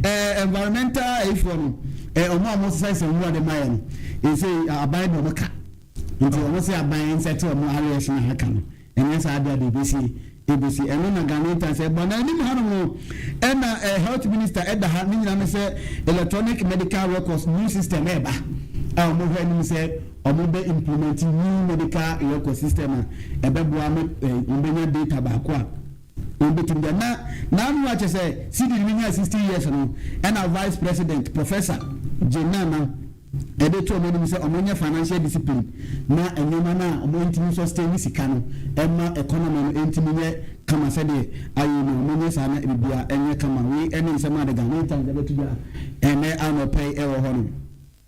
Environmental ayifoɔ no, ɔmo a ɔmo sesa nsɛm de ma yɛ no, ɛsɛ aban de ɔmo ka, nti ɔmo sɛ aban nsɛte ɔmo arrears na aka no. Ɛnyɛ saa adeɛ de ebesi ɛno na Ghanaian Times ɛbɔ na anim hanom no. Ɛna Health Minister ɛda ha ne nyinaa no sɛ electronic medical records new system ɛɛba a ɔmo hwɛ anim sɛ ɔmo bɛ implement new medical record system a ɛbɛboa mo ɔmo bɛnya data baako a wɔn bɛtumi deɛ na n'anu akyɛ sɛ cedi ni nya 60 years no. Ɛna Vice President Professor Jane Nana ɛde to ɔmo anim sɛ ɔmo nyɛ financial discipline na nneɛma no a ɔmo ntumi sustain sika no, ɛma economy no ntumi nyɛ kama sɛdeɛ ayɛ no. Ɔmo nyɛ saa na bibia ɛnyɛ kama. Wei ɛne nsɛm a de Ghanaian Times ɛbɛto dwa ɛnɛ anɔpɛ yi ɛwɔ hɔ no.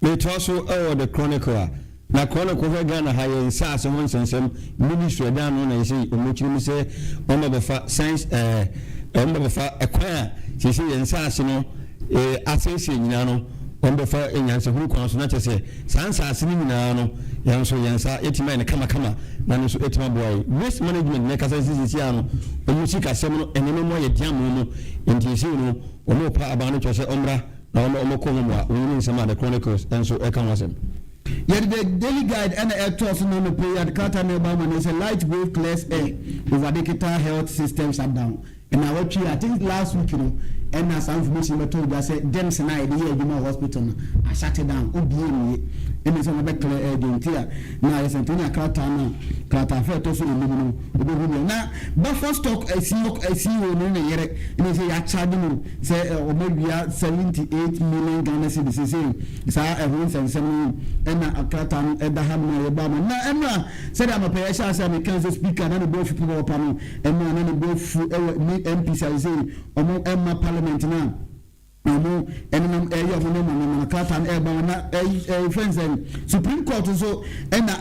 Metoa so ɛwɔ The Chronicle a na Chronicle hwɛ Ghana ha yɛ nsaase ho nsɛnsɛm ministry ɛdan no na yɛsɛ ɔmo kyerɛ mu sɛ ɔmo bɛfa science, ɔmo bɛfa ɛkwan a sɛsɛ yɛn nsaase no asɛesɛ nyinaa no, wɔn bɛfa nyansahuru kwan so na kyerɛ sɛ saa nsaase no nyinaa no, yɛn nso yɛn nsa yɛtumi ayɛ no kamakama na no nso yɛtumi aboa yi. Waste management na ɛkasa sisi ano, wɔn sikasɛm no nneɛma mu ayɛ diamo mu, nti esi no wɔn pa aban no kyerɛ sɛ ɔmmra na wɔn kɔ wɔn mu a wɔn ne nsɛm a The Chronicles nso ɛka ho asɛm. Yɛde The Daily Guide ɛna ɛtɔ so na mepɛ yi adekrata na ɛba ama no sɛ light wave clears air over digital health system shutdown. Ɛna wɔtwi, I think last week no, ɛna saa information bɛtɔ dwa sɛ DEMS na yɛde yɛ adwuma wɔ hospital no ashut down, obie nwie, ɛna sɛ wɔbɛ clear air deɛ nti a na ayɛ sɛ ntoni akrataa no a krataa fɛ ɛtɔ so enum no obɛhu deɛ na Buffer Stock CEO no ne yere ɛna sɛ yɛakyade no sɛ ɔmo awia 78 million Ghana cedis. Sɛ saa ɛho nsɛnsɛm no ɛna akrataa no ɛda ha no a yɛbɔ ama na ɛno a sɛdeɛ anɔpɛ yɛhyɛ ase a meka sɛ Speaker na ne bɔ afu pɔpɔpɔ no, ɛno a na ne bɔ afu ɛwɔ ne MPs a sɛ ɔmo ɛma parliament no a ɔmo ɛnenam ɛyɛ ɔmo ne mo no krataa no ɛɛba wɔn na ɛyi fɛn sɛ Supreme Court nso ɛna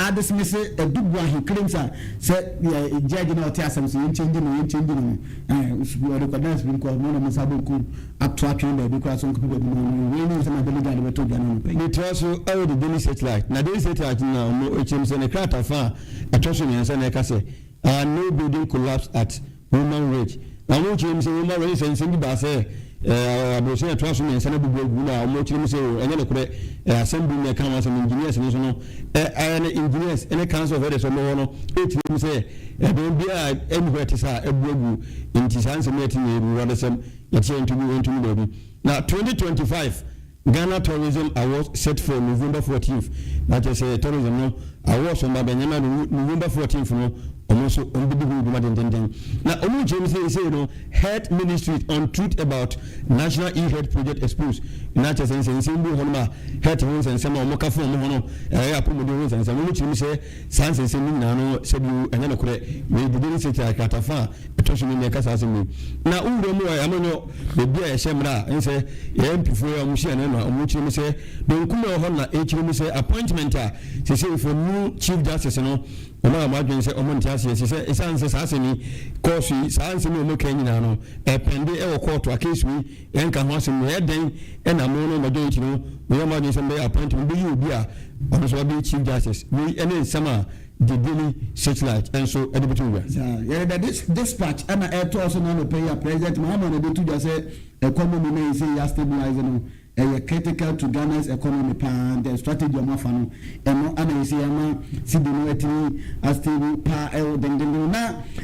adismiss Adu Boahen claims a sɛ yɛ judge na ɔte asɛm so yɛn change no ɔde kɔdan Supreme Court mo na mo nsa bɔ ato atwene baabi koraa so nkɔpɛ baabi mo wei ne nsɛm a Daily Guide bɛtɔ dwa no no pɛ. Metoa so ɛwɔ The Daily Satellite na Daily Satellite na ɔmo ekyirem sɛ ne krataa fa a ɛtɔ so mmiɛnsa na ɛka sɛ no building collapse at Roman Ridge, na ɔmo kyerɛ mu sɛ Roman Ridge sɛ nsɛm bi baa sɛ aborɔsɛn ɛtoa so mmiɛnsa no bubu agu, na ɔmo kyerɛ mu sɛ ɛnyɛ nokorɛ. Asɛm bi na ɛka ho asɛm. Engineers no nso no ɛɛ ne engineers ɛne Council of Elders ɔmo hɔ no ɛkyerɛ mu sɛ ɛbɛn bi a ɛmu hɔ ɛte sɛ a ɛbu agu, nti saa nsɛm yɛ ti nyɛ ebu wɔde yɛte yɛ ntumi baabi. Na 2025 Ghana Tourism Awards set for November 14th, na kyerɛ sɛ tourism no awards ɔmo abɛnyɛma no November 14th no, ɔmo nso ɔmo bɛdi ho dwuma dendenden. Na ɔmo nkyɛn mu sɛ ɛsɛ no Health Ministry on truth about national e-health project exposed, na kyerɛ sɛ nsɛnsɛm bi wɔ hɔnom a health ho nsɛnsɛm a ɔmo ka fo ɔmo ho no ɛyɛ apɔmuden ho nsɛnsɛm. Ɔmo kyerɛ mu sɛ saa nsɛnsɛm no nyinaa no sɛbi ɛnyɛ nokorɛ. Wei dede ne sɛ kratafa a ɛtɔ so no nyɛ kasa asɛm yi na wowura mu a ɛmo beebi a yɛhyɛ mmerɛ a ɛnsɛ yɛn mpifoɔ a ɔmo hyia no no a ɔmo kyerɛ mu sɛ donkum a ɛwɔ hɔ na ɛkyerɛ mu sɛ appointment a sɛ for new Chief Justice no, ɔmo a ɔmo adwene sɛ ɔmo nte aseɛ sɛ ɛsiane sɛ saa asɛm yi kɔɔso yi, saa nsɛm yi ɔmo ka nyinaa no ɛpɛnde ɛwɔ kɔɔto a case yi ɛnka ho asɛm no ɛyɛ dɛn ɛna mo no majority no mo yɛ mo adwene sɛ mbɛyɛ appointment bɛyi obi a ɔno nso wabɛyɛ Chief Justice. Wei ɛne nsɛm a The Daily Satellite ɛnso ɛde bɛto wura. Yɛde the Dispatch ɛna ɛtɔɔ so na anɔpɛ yi a President Mahama na ɛbɛto dwa sɛ economy na yɛ sɛ yɛ stabilize no ɛyɛ critical to Ghana's economy paa. The strategy ɔmo afa no ɛno ana yɛ sɛ yɛma cedi no ɛtumi astable paa ɛwɔ dendenden.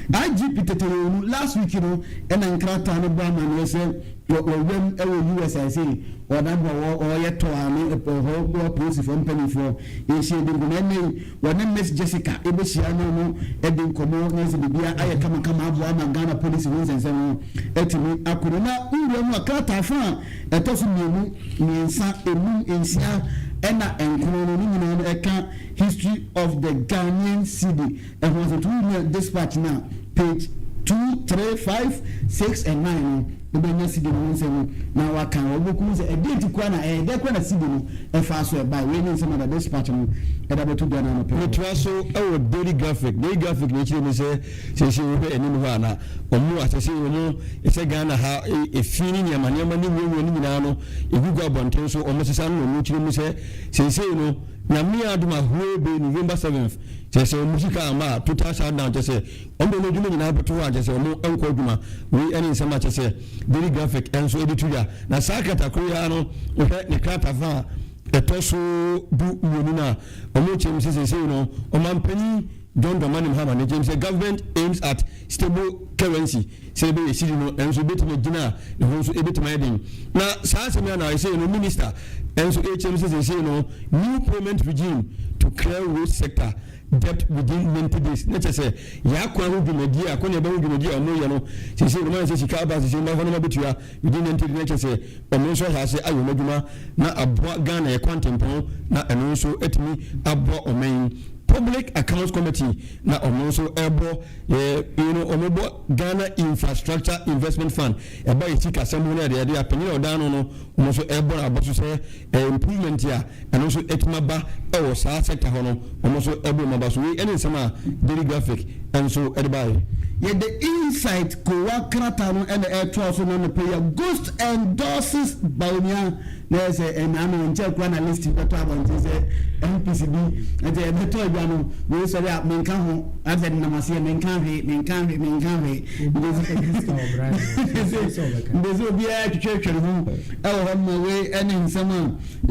Na IGP Tetteh no last week no ɛna nkrataa no bɔ amaneɛ sɛ wɔwɛm ɛwɔ US a sɛ ɔda bɔ ɔyɛ tɔ a ne ɛhɔ wɔ polisifoɔ mpanimfoɔ yɛhyia di nkɔmɔ. Ɛnɛ yi wɔne Miss Jessica ɛbɛhyia no no ɛdi nkɔmɔ na sɛ biribiara ayɛ kamakama aboa ama Ghana Police ho nsɛnsɛm no ɛtumi akɔno. Na nwura mu a krataa fa a ɛtɔ so mmienu, mmiɛnsa, enum, nsia ɛna nkono no ne nyinaa no ɛka history of the Ghanaian cedi ɛho asɛm. Tumu Dispatch na page 2, 3, 5, 6 and 9 no wobɛnya cedi no ho nsɛm na waka wɔbɛku sɛ ɛdeɛ nti kora na ɛyɛ dɛ kora na cedi no ɛfa so ɛba. Wei ne nsɛm a Dispatch no ɛda bɛto dwa no anɔpɛ. Metoa so ɛwɔ Daily Graphic. Daily Graphic na ekyirɛ mu sɛ sɛsɛ wohwɛ anim hɔ a na ɔmo asɛsɛ ɔmo ɛsɛ Ghana ha efi ne nneɛma nneɛma ne nwurawura ne nyinaa no egugu abɔnten so, ɔmo sesa no na ɔmo kyerɛ mu sɛ sɛsɛ no. Nyame adom a hoo bɛ November 7th, kyerɛ sɛ ɔmo sika ama a, total shutdown, kyerɛ sɛ ɔmo de ɔmo adwuma nyinaa bɛto hɔ a, kyerɛ sɛ ɔmo nkɔ adwuma. Wei ɛne nsɛm a kyerɛ sɛ Daily Graphic ɛnso ɛde to dwa. Na saa kratakoro yi ara no, wohwɛ ne kratafa a ɛtɔ so 12 no a, ɔmo kyerɛ mu sɛ seesei no ɔmanpanyin John Dramani Mahama ne kyerɛ mu sɛ government aims at stable currency, sɛ ɛbɛyɛ sidi no ɛnso ebɛtumi agyina a ne ho nso ebɛtumi ayɛ den. Na saa asɛm yi a na ɛsɛ no, minister ɛnso ɛkyerɛ mu sɛ seesei no new payment regime to clear road sector debt within 90 days. Ne kyɛ sɛ yɛakwan ho dwumadie a kɔne ɛbɛ ho dwumadie a ɔmo yɛ no, seesei no mayɛ sɛ sika aba, seesei no hɔ no ma bɛtua within 90 days. Ne kyɛ sɛ ɔmo nso ahyɛ ase ayɛ ɔmo adwuma na aboa Ghana yɛ kwantempɔn, na ɛno nso atumi aboa ɔman yi. Public Accounts Committee na ɔmo nso ɛbɔ ɛɛ ɔmo bɔ Ghana Infrastructure Investment Fund, ɛba yɛ sika asɛm ho no, yɛde yɛde apanyin a ɔdan no, ɔmo nso ɛbɔ no abɔ so sɛ improvement a ɛno nso ɛtumi aba ɛwɔ saa sector hɔ no, ɔmo nso ɛbɔ ɔmo aba so. Wei ɛne nsɛm a Daily Graphic ɛnso ɛde baayɛ. Yɛde Insight kowa krataa no ɛna ɛtoa so no nopɛ yɛ Ghost endorses Bawumia. Na yɛ sɛ ɛna ano nkyɛn kura na list bɛtɔ abɔnten sɛ NPC bi ɛnti ɛbɛtɔ adwa no, wei sɔre a menka ho asɛ nam aseɛ, menka hwee, menka hwee, menka hwee. Ndesi obiara twitwatwa ne ho ɛwɔ hɔ nom. Wei ɛne nsɛm a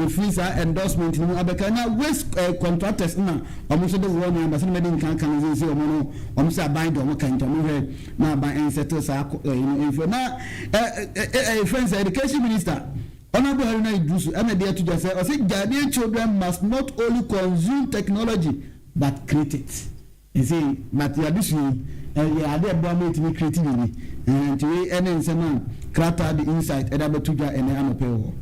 efiri saa endorsement no mu abɛka. Na waste contractors na ɔmo nso de wɔ ne aba sɛ mɛde nkan kan sɛ ɔmo no, ɔmo sɛ aban de ɔmo ka, nti ɔmo hwɛ na aban ɛnsɛte saa ɛyi no mfo. Na ɛ ɛ ɛ friends, Education Minister Honourable Haruna Iddrisu ɛna de ato dwa sɛ ɔsɛ Ghanaian children must not only consume technology but create it. Nse but yade sua yi ɛyɛ ade ɛboa ma etumi create biribi. Nti wei ɛne nsɛm a krataa de Insight ɛde abɛto dwa ɛnɛ anɔpɛ wɔ hɔ.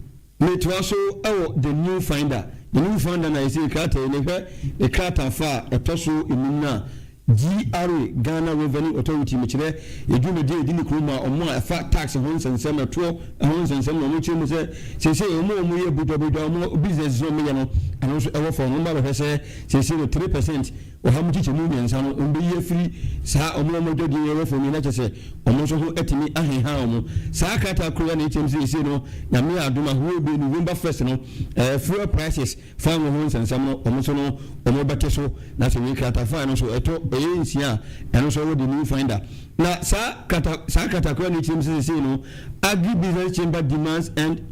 Metoa so ɛwɔ The New Finder. The New Finder na yɛsɛ krataa yi ne hwɛ ne krataa fa a ɛtɔ so 5 no a, GRA, Ghana Revenue Authority, mekyerɛ yɛdwumadie a ɛdi ne kurom a ɔmo a ɛfa tax ho nsɛnsɛm, ɛtoɔ ho nsɛnsɛm, na ɔmo kyerɛ mu sɛ seesei ɔmo a ɔmo yɛ budwabudwa, ɔmo business no ɔmo yɛ no, ɛno nso ɛwɔ fam. Ɔmo ba bɛhwɛ sɛ seesei no 3% 3% no ɔmo bɛyi afiri saa ɔmo a ɔmo adwadie ɛwɔ fam yi, na kyerɛ sɛ ɔmo nso ho atumi aheha ɔmo. Saa krataa koro ya na ɛkyɛm sɛ seesei no Nyame adom ahoɔ bi November 1st no, fuel prices fan ho nsɛnsɛm no, ɔmo nso no ɔmo bɛte so. Na sɛ wei krataa fan no so ɛtɔ ɛyɛ 6 a, ɛno nso ɛwɔ The New Finder. Na saa krata koro na ɛkyɛm sɛ seesei no Agri Business Chamber demands end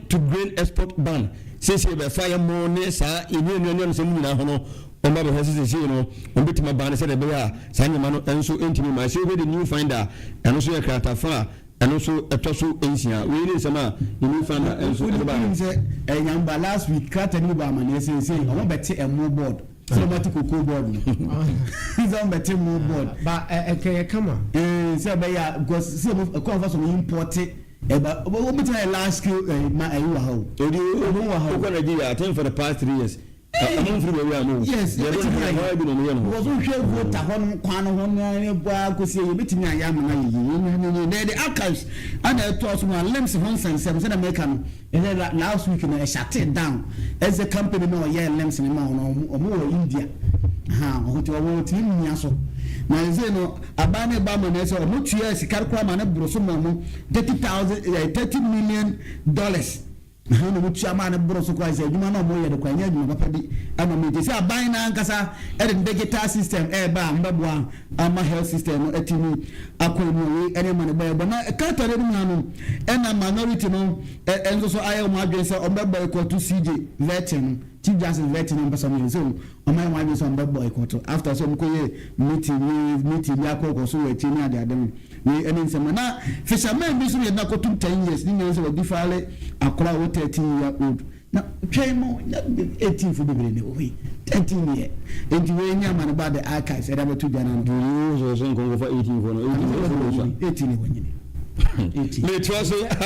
to grain export ban. Seesei bɛfa yɛ mo ne saa nnuanuanu nsɛm nyinaa ho no, ɔmo abɛhwɛ sɛ seesei no ɔmo bɛtumi aba ne sɛdeɛ ɛbɛyɛ a saa nneɛma no nso ntumi ma ɛsɛ. Wobɛ The New Finder, ɛno nso yɛ kratafa a ɛno nso ɛtɔ so 6. Wei ne nsɛm a The New Finder nso ɛde baeɛ. Wonim sɛ ɛnyamba last week krataa no bi ba amaneɛ sɛ ɔmo bɛte ɛmo board, sɛ ɔmo ate Cocoa Board no, sɛ ɔmo bɛte mo board. Ba ɛ ɛkɛyɛ kama. Sɛ ɛbɛyɛ a, because sɛ ɔmo ɛkɔ afa so ɔmo import ɛba, ɔmo bɛtumi ayɛ large scale ma ɛyi wɔ ha o. Odi Ɔmo wɔ ha o. wokɔ Nigeria, I think for the past 3 years ɔmo nfiri baabi a mo Yes, yɛbɛtumi ayɛ. bi na ɔmo yɛ no. Because wohwɛ Volta hɔ no, kwan no ho no ne bɔ akɔsi yɛ, yɛbɛtumi ayɛ ama no ayɛ yie. Na yɛde archives ana ɛtoa so no a, LIMS ho nsɛnsɛm sɛdeɛ mɛka no, ɛsɛ last week no ɛshut down. Ɛsɛ company no a ɔyɛ LIMS no ma wo no, ɔmo wɔ India ha, ɔho ɔwɔ tumi mmia so. Na ɛsɛ no aban ne ba ma no, ɛsɛ ɔmo tua sika koraa ma ne boro so ma ɔmo 30,000 $30 million na ɔmo tua maa ne boro so koraa sɛ adwuma na ɔmo yɛ de koraa nyɛ adwuma papa bi. Ɛna ɔmo yɛ sɛ aban na ankasa ɛde digital system ɛɛba a mbɛboa ama health system no ɛtumi akɔ mu. Wei ɛne ma ne bɛyɛ bɔ. Na krataa no mu ha no, ɛna minority no ɛnso so ayɛ wɔn adwene sɛ ɔmo bɛ boycott CJ vetting no, Chief Justice vetting no. Mpɛ sɛ ɔmo yɛ sɛ ɔmo ayɛ wɔn adwene sɛ ɔmo bɛ boycott after sɛ ɔmo kɔ yɛ meeting ne meeting bi akɔ kɔ so wɔ akyi ne ade ade no. Wei ɛne nsɛm. Na fisherman bi nso yɛ nakɔtum 10 years ne nyinaa sɛ wɔdi faale akora a wɔ 13 year old na twɛn mu 18 fo bebree ne wɔ hɔ yi 13 year. Nti wei ní ama ne ba de archives ɛde abɛto dwa na no. Duri wo sɛ nkɔnkɔfa 18 fo no, 18 fo no so. 18 ne wɔ nyini 18. Metoa so. Na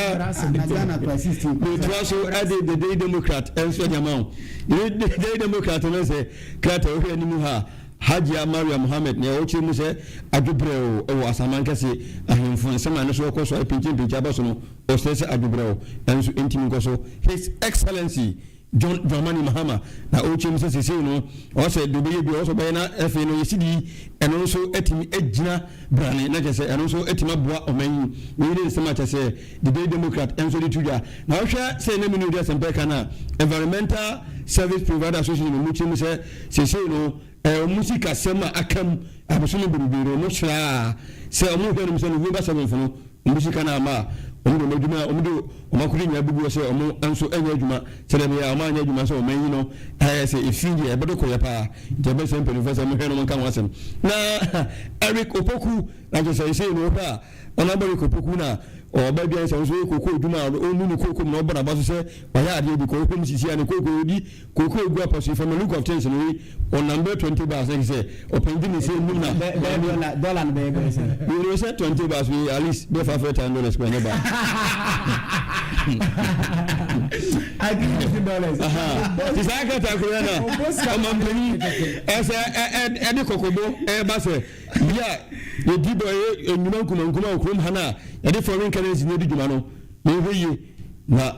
Ghana kora 16. Metoa so ɛde the Daily Democrat ɛnso ɛde ama wo. The Daily Democrat no sɛ krataa wohwɛ anim ha, Hajia Maria Mohammed na ɛwɔ mu sɛ adwobrɛw ɛwɔ Asaman Kɛse ahemfo nsɛm a ɛno so wɔkɔ so a pinkyimpinkyia aba so no, ɔsɛ sɛ adwobrɛw ɛnso ntumi nkɔ so. His Excellency John Dramani Mahama na ɔrekyerɛ mu sɛ seesei no ɔsɛ deɛ ɔbɛyɛ bi ɔsɛ ɔbɛyɛ na afei no yɛsi di ɛno nso atumi agyina brane na kyerɛ sɛ ɛno nso atumi aboa ɔman yi. Wei ne nsɛm a kyerɛ sɛ The Daily Democrat nso de to dwa. Na wohwɛ sɛ na mene odi asɛmpa ɛka no a, Environmental Service Provider Association no mu kyerɛ mu sɛ seesei no wɔn sikasɛm a aka mu abosome bebrebe no wɔn hyerɛ a sɛ wɔn hwɛ no sɛ November 7th no wɔn sika no ama a wɔn de wɔn adwuma wɔn de wɔn akode nyinaa bɛgu hɔ sɛ wɔn nso nyɛ adwuma sɛdeɛ ɛbɛyɛ a wɔn anyɛ adwuma sɛ wɔn ayi no ɛyɛ sɛ efi deɛ ɛbɛdo kɔyɛ paa nti ɛbɛsɛ mpanimfoɔ sɛ wɔhwɛ no wɔn nka ho asɛm. Na Eric Opoku na kyerɛ sɛ ɛsɛ no wɔhwɛ a Ɔno abɔ ne kotoku na ɔba dwan sɛ ɔno nso ɔyɛ kooko adwuma a ɔnu ne kooko mu na ɔbɔ n'aba so sɛ wayɛ adeɛ bi kɔ ɔhwɛ mu sisi a ne kooko ɔdi kooko egu apa so from the look of things no wei ɔnam bɛyɛ 20 bars na kyerɛ sɛ ɔpɛnti ne sɛ num na Bɛyɛ dɔla dɔla no bɛyɛ bɛyɛ sɛ. Wei sɛ 20 bars wei at least bɛyɛ $500,000 kora nyɛ bad. I give $50. Ti saa krataa koraa na ɔmampanin ɛsɛ ɛde kɔkɔbɔ ɛba sɛ Bere a yedi bɔ yɛ nnwuma nkumankuma wɔ kurom ha no a yɛde foreign currency na edi dwuma no, yɛnhwɛ yie na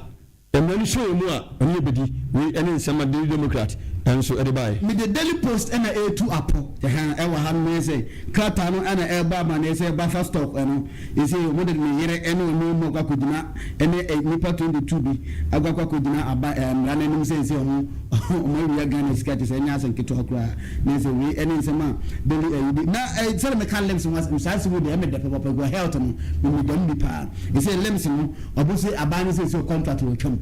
mmara no sɔ yɛn mu a, ɛno yɛbɛdi. Wei ne nsɛm a Daily Democrat nso de baeɛ. Mede Daily Post na ɛretu apɔ ɛha ɛwɔ ha no mɛyɛ sɛ krataa no na ɛrebɔ amaneɛ sɛ buffer stock no ɛsei wɔde ne yere ne ɔno mu akɔ akɔgyina ɛne nnipa 22 bi akɔ akɔ akɔgyina aba mmara no anim sɛ ɛsei wɔn wɔn awia Ghana sika kyɛ sɛ ɛnyɛ asɛm ketewa koraa. Na sɛ wei ɛne nsɛm a daily ɛyi bi na ɛ sɛde meka limbs ho asɛm saa asɛm deɛ ɛmɛ dɛ pɔpɔpɔ ɛgɔ health no mimi dɛm bi paa ɛsɛ limbs no ɔbo se aban no sɛ sɛ contract wɔ twam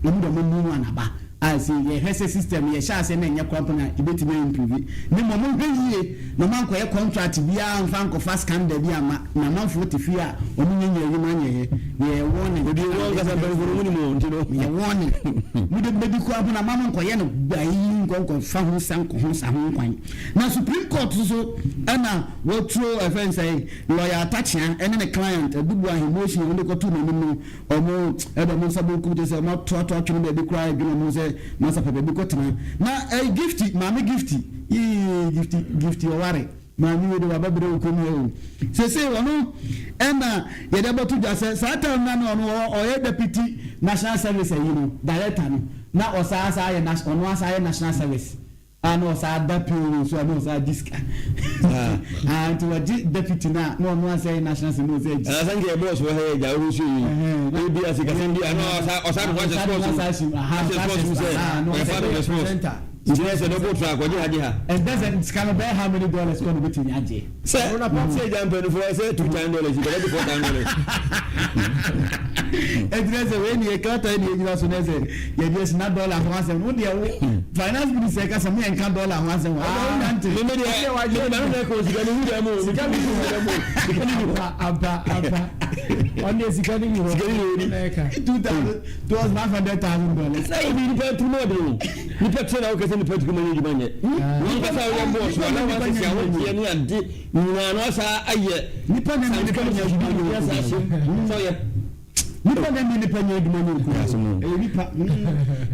ɔmo de ɔmo new one aba a sɛ yɛhwɛ sɛ system yɛhyɛ aseɛ na ɛnyɛ kora mpo na ebetumi improve ne mo ɔmo hwɛ yie na ɔmo ankɔyɛ contract biara nfa nkɔfa scandal bi ama na amanfoɔ te fie a ɔmo nyɛ nyɛ adwuma nyɛyɛ yɛ warning. Odi wɔn kasa mpanyinfo no mu ni mu nti no. Yɛ warning. Mo de bɛdi kura mpo na ma mo nkɔyɛ no gbayi nkɔ nkɔfa ho sa nkɔ ho sa ho nkwan. Na Supreme Court nso ɛna wɔturo ɛfɛn sɛ lawyer Atakyea ɛne ne client Adubu Ahe motion a wɔde kɔtoo n'anim no wɔn ɛde wɔn nsa benkum kyerɛ sɛ wɔn ato ato atwene baabi koraa adwene wɔn ho sɛ masa pɛ baabi kɔtena. Na ɛyi Gifty maame Gifty yii Gifty Gifty ɔware. Maame wei de waba brɛ wo kɔm ha o. Seesei ɔno ɛna yɛde abɛto dwa sɛ saa time no a na ɔno ɔyɛ deputy national service ayi no director no na ɔsaa saa yɛ ɔno asaa yɛ national service a na ɔsaa da payroll so a na ɔsaa gye sika. Ah nti wɔgye deputy no a na ɔno asaa yɛ national service na ɔsaa gye sika. Anasa nka yɛ boss wɔ ha yɛ gya ɔhɔ so yi. Ebi ase kasɛm bi a na ɔsaa ɔsaa de ho ahyɛ sports mu. Ahyɛ sports mu sɛ ɔyɛ part of the sports. Nti na sɛ double track ɔgye ha gye ha. Ɛbɛ sɛ sika no bɛyɛ how many dollars kɔ na obetumi agye. Sɛ sɛ gya mpanyinfoɔ sɛ $2,000 yi bɛgye $4,000. Ɛnti na sɛ wei ni yɛ krataa ni yɛ gyina so na sɛ yɛde asi na dollar ho asɛm no deɛ wo finance minister ɛka sɛ mo yɛ nka dollar ho asɛm wa ɔdɔ wo nante. Mímí deɛ mímí na mímí kò sika ni wúdà mu sika ni wúdà mu sika ni wúdà. Ampa ampa ɔne sika ni wúdà. Sika ni wúdà. $2,500,000. Sɛ ebi nipa tiri mu ɔdun o. Nipa te na wokɛ sɛ nipa tiri mu nyɛ adwuma nyɛ. Nipa sɛ woyɛ bɔɔso a na wasese a woteɛ ne ade nyinaa no asa ayɛ. Nipa na nipa nyɛ adwuma nyɛ asa ahyɛ sɛ ɔyɛ. Nipa na nipa nyɛ adwuma nyɛ okuro. Ɛyɛ nipa.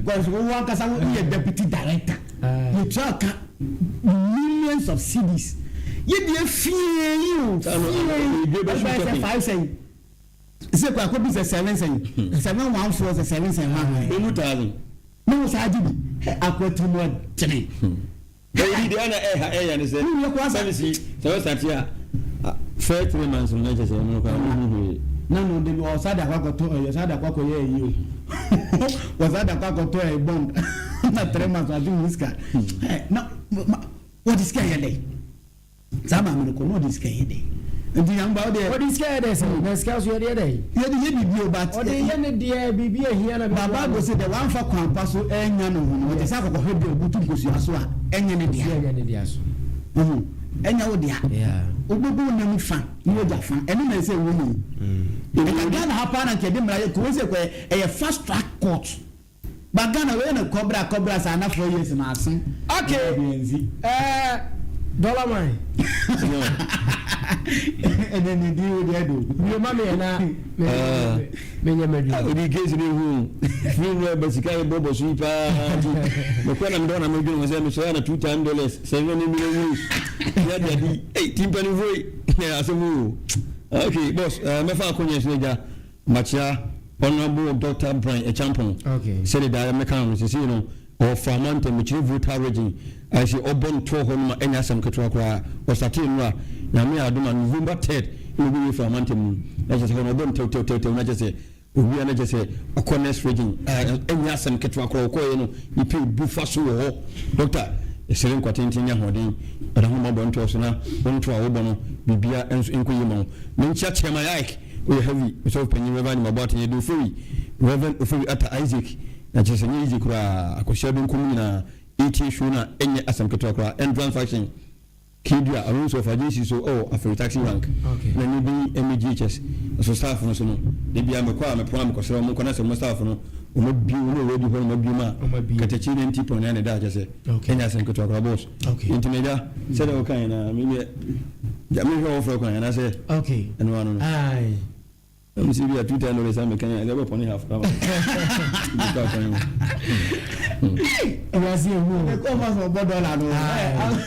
Because wo ankasa wo yɛ deputy director. Yɛtua ka millions of cedis. Yɛ deɛ fie yi o fie. Ɛbɛyɛ sɛ five sɛn. Sɛ kɔ akɔ bi sɛ seven sɛn 714 sɛ seven sɛn hwan hwan. Emu thousand. Ne wo saa gye bi hɛ akɔ tiri mu ɔdene. Ɛyi deɛ na ɛha ɛyɛ ne sɛ. Wúni ɛkɔ asa. Sɛbi si sɛ ɔsate a first 3 months no na kyɛ sɛ ɛno kora ɔmo hu hwee. Na no de ɔsa de akɔ akɔtɔ ɛyɛ ɔsa de akɔ akɔyɛ ɛyi o ɔsa de akɔ akɔtɔ ɛyɛ bond na 3 months ɔagye mu sika ɛ na wɔde sika yɛ dɛ. Saa maame no kɔ na ɔde sika yɛ dɛ nti yamba ɔde. Ɔde sika yɛ dɛ sɛ na sika so yɛde yɛ dɛ. Yɛde yɛ bibi o but. Ɔde yɛ ne deɛ biribi ehia na. Ba Bible sɛ deɛ wanfa kwan pa so ɛnya ne ho no ɔte sɛ akɔkɔhwɛ bi a obutu nkosua so a ɛnyɛ ne dea. Ɛnyɛ ne dea so. Ɔho ɛnyɛ wo dea. Wobɛbu wo nam fa na wagya fa ɛno na ɛsɛ ɛwɔ mu. Ɛka Ghana ha paa na nka yɛde mmara yɛ kɔ wei sɛ kɔ ɛyɛ fast track court. Ba Ghana wei na kɔbra kɔbra saa na 4 years na ase. Okay. Ɛɛ dollar man. Ɛnɛ ne din wo deɛ do. Wie ma mi yɛ na me me nyɛ mɛ dwuma. Odi case ne hu firi nua ba sika yɛ bɔbɔ so yi paa nti mekɔ na medɔ na medwene ho sɛ mesɔre na $2,000 700 million euros yɛ de adi ei ti mpanimfoɔ yi asɛm o. Okay boss mɛfa akonnwa so agya makyia. Honourable Doctor Brian Acheampong, sɛdeɛ daa mɛka no no, seesei no ɔwɔ Frama ntam, mekyerɛ Volta Region, ayɛ sɛ ɔbɔ no toɔ hɔ no ma ɛnyɛ asɛm ketewa koraa. Ɔstartee nnora, Nyame ayɛ adom a November third na ɔbɛwie Frama ntam no, na kyerɛ sɛ hɔ no ɔbɔ no tɛwtɛwtɛwtɛw na kyerɛ sɛ ɔwie a na kyerɛ sɛ ɔkɔ next region a ɛnyɛ asɛm ketewa koraa, ɔkɔeɛ no nnipa ɛbu fa so wɔ hɔ. Doctor, yɛsrɛ nkwa tenten ne ahoɔden, Awurade ahummɔbɔ ntoa so na wo ntoa a wobɔ no biribiara nso nkɔ yie ma wo. Menkyia Chairman Ike. Woyɛ heavy ɔsɔfo panyin Rev. Anim Aboateng Yɛde Ofori Rev. Ofori Atta Isaac na kyerɛ sɛ ɛnyɛ easy koraa Akwasia Benkum nyinaa etie show no a ɛnyɛ asɛm ketewa koraa Entrance Faction Kedua Alonso of Agency so ɛwɔ Aferi Taxi Rank na ne din ɛne GHS so staff no so no da biara mekɔ a mepɔn a mekɔsrɛ wɔn nkɔ na sɛ wɔn staff no wɔn abue wɔn a wɔadi hɔ no wɔn abue mu a katakyie na nti pɔn na ɛna ɛda a kyerɛ sɛ ɛnyɛ asɛm ketewa koraa boss nti na agya sɛdeɛ wokaeɛ no a medeɛ Gya me hwɛ wɔfrɛ kwan anaasɛ Okay. ɛno ano no. Aye. Ɛmu sɛ bi a $2,000 a meka yɛn ɛbɛ pɔne half kora ma. Meka kwan ho. Wiase ehu o. Ɛkɔ fa sɛ ɔbɔ dɔla no.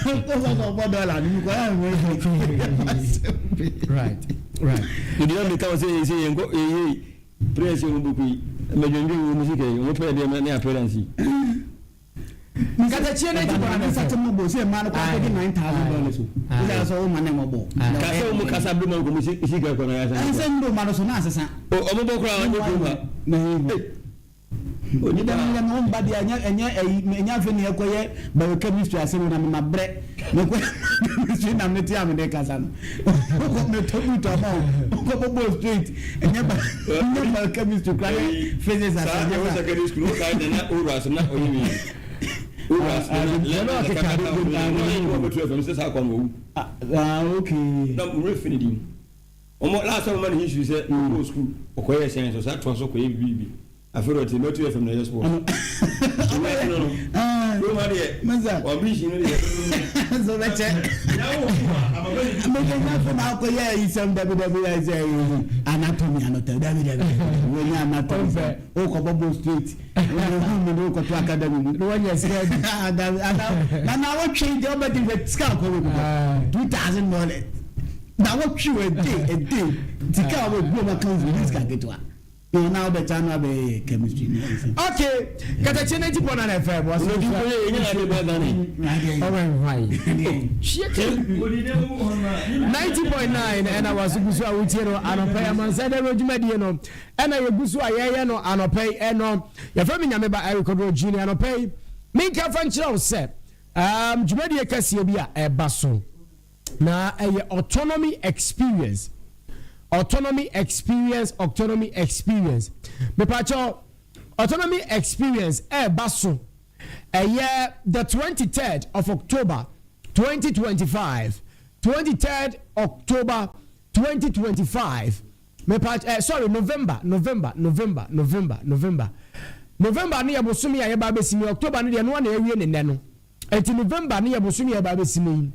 Ɛkɔ fa sɛ ɔbɔ dɔla no. Mekɔ yɛ nhwɛ. Right. Ebi na meka wɔ sɛ yɛ sɛ yɛn kɔ yɛ yɛ prayers yɛ wɔn buku yi. Mɛdwendwen wɔn mu sika yi wɔn pɛ deɛ ne appearance yi. Nkatakyie no akyi bɔne Nsa te mɔbɔ sɛ mmaa no kɔ akɔgye $9,000 o. Ɛsɛ sɛ ɔma ne mɔbɔ. Kasa wɔn kasa bi ma nkɔmɔ si sika kɔ na yasa. Ɛnsɛ ndo ma no so na asesa. O ɔmo bɔ koraa ɔnyɛ kurom ha. Na ehu. Onipa mi mi wɔn ba deɛ ɛnyɛ ɛnyɛ ɛyi ɛnyɛ afei na ɛkɔ yɛ biochemistry asɛm na mi ma brɛ mɛ kɔ chemistry na mi ti a mi de kasa no ɔkɔ mɛ tɔ bi tɔ ama o ɔkɔ bɔ bɔ straight ɛnyɛ ba ɛnyɛ biochemistry kura ne physics asɛm. Saa ɛwɔ secondary school o kaa nana owura asɛm na ɔyɛ mi owura asɛm na lɛn na kaka ta ɔmo na ɔmo ɔmo tu fm sɛ saa kwan owu. Ah, okay. Na mo refi ne din ɔmo last time ɔmo ma ne history sɛ ɔkɔ school ɔkɔyɛ science ɔsan to aso kɔyɛ bibi. Afei deɛ ɔte Metro FM na ɛyɛ sports. Owura no no. Kurom ha deɛ. Masa. Wambishi no deɛ. So bɛkyɛ. Mɛnyɛ nyafo na akɔyɛ ayisɛm dabi dabi ayɛ sɛ ɛyɛ anatomy anatomy dabi dabi. Wɔnyɛ anatomy sɛ wokɔbɔ bɔ straight. Wɔhu mi ne wokɔto academy mu. Na wɔnyɛ sika bi. Dabi ana na na wɔtwe deɛ ɔbɛdi hwɛ sika akɔ wɔ mu. $2,000. Na wɔtwe wɔ a day a day. Sika a wɔbu ɔmo account mu sika ketewa. Yo na wobɛkya no abɛyɛ chemistry ne ɛsɛ. Okay, katakye 90.9 FM. Wɔ so. 90.9 ɛna waso gu so a wotie no anɔpa yi amansan dɛ dwumadie no ɛna yɛgu so a yɛyɛ no anɔpa yi ɛno yɛfrɛ me Nyame ba Eric Oduro Junior anɔpa yi menka fa nkyerɛ wo sɛ um, dwumadie kɛseɛ bi a ɛba so na ɛyɛ autonomy experience autonomy experience autonomy experience mepakyɛw autonomy experience ɛɛba so ɛyɛ the 23rd of October 2025, 23rd October 2025 mepa eh, sorry, November, November, November, November, November, November ne yɛ bosome a yɛba abɛsi mi. October no deɛ no na yɛwie ne nnɛ no. Eti November ne yɛ bosome a yɛba abɛsi mi,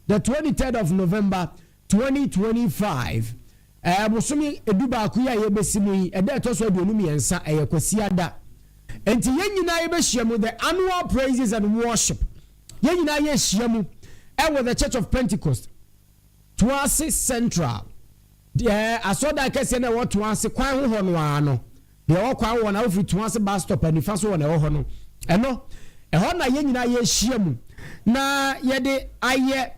the 23rd of November 2025, bosome 11 yi a yɛbɛsi mu yi, ɛda ɛtɔ so 23, ɛyɛ Kwasiada. Nti yɛn nyinaa yɛbɛhyia mu, the annual praises and worship. Yɛn nyinaa yɛhyia mu ɛwɔ the Church of Pentecost, Toase Central, deɛ asɔdan kɛseɛ no ɛwɔ Toase kwan ho hɔ no ara no, deɛ ɛwɔ kwan wɔ na wofiri Toase bus stop nifa so wɔ na ɛwɔ hɔ no. Ɛno ɛhɔ na yɛn nyinaa yɛhyia mu na yɛde ayɛ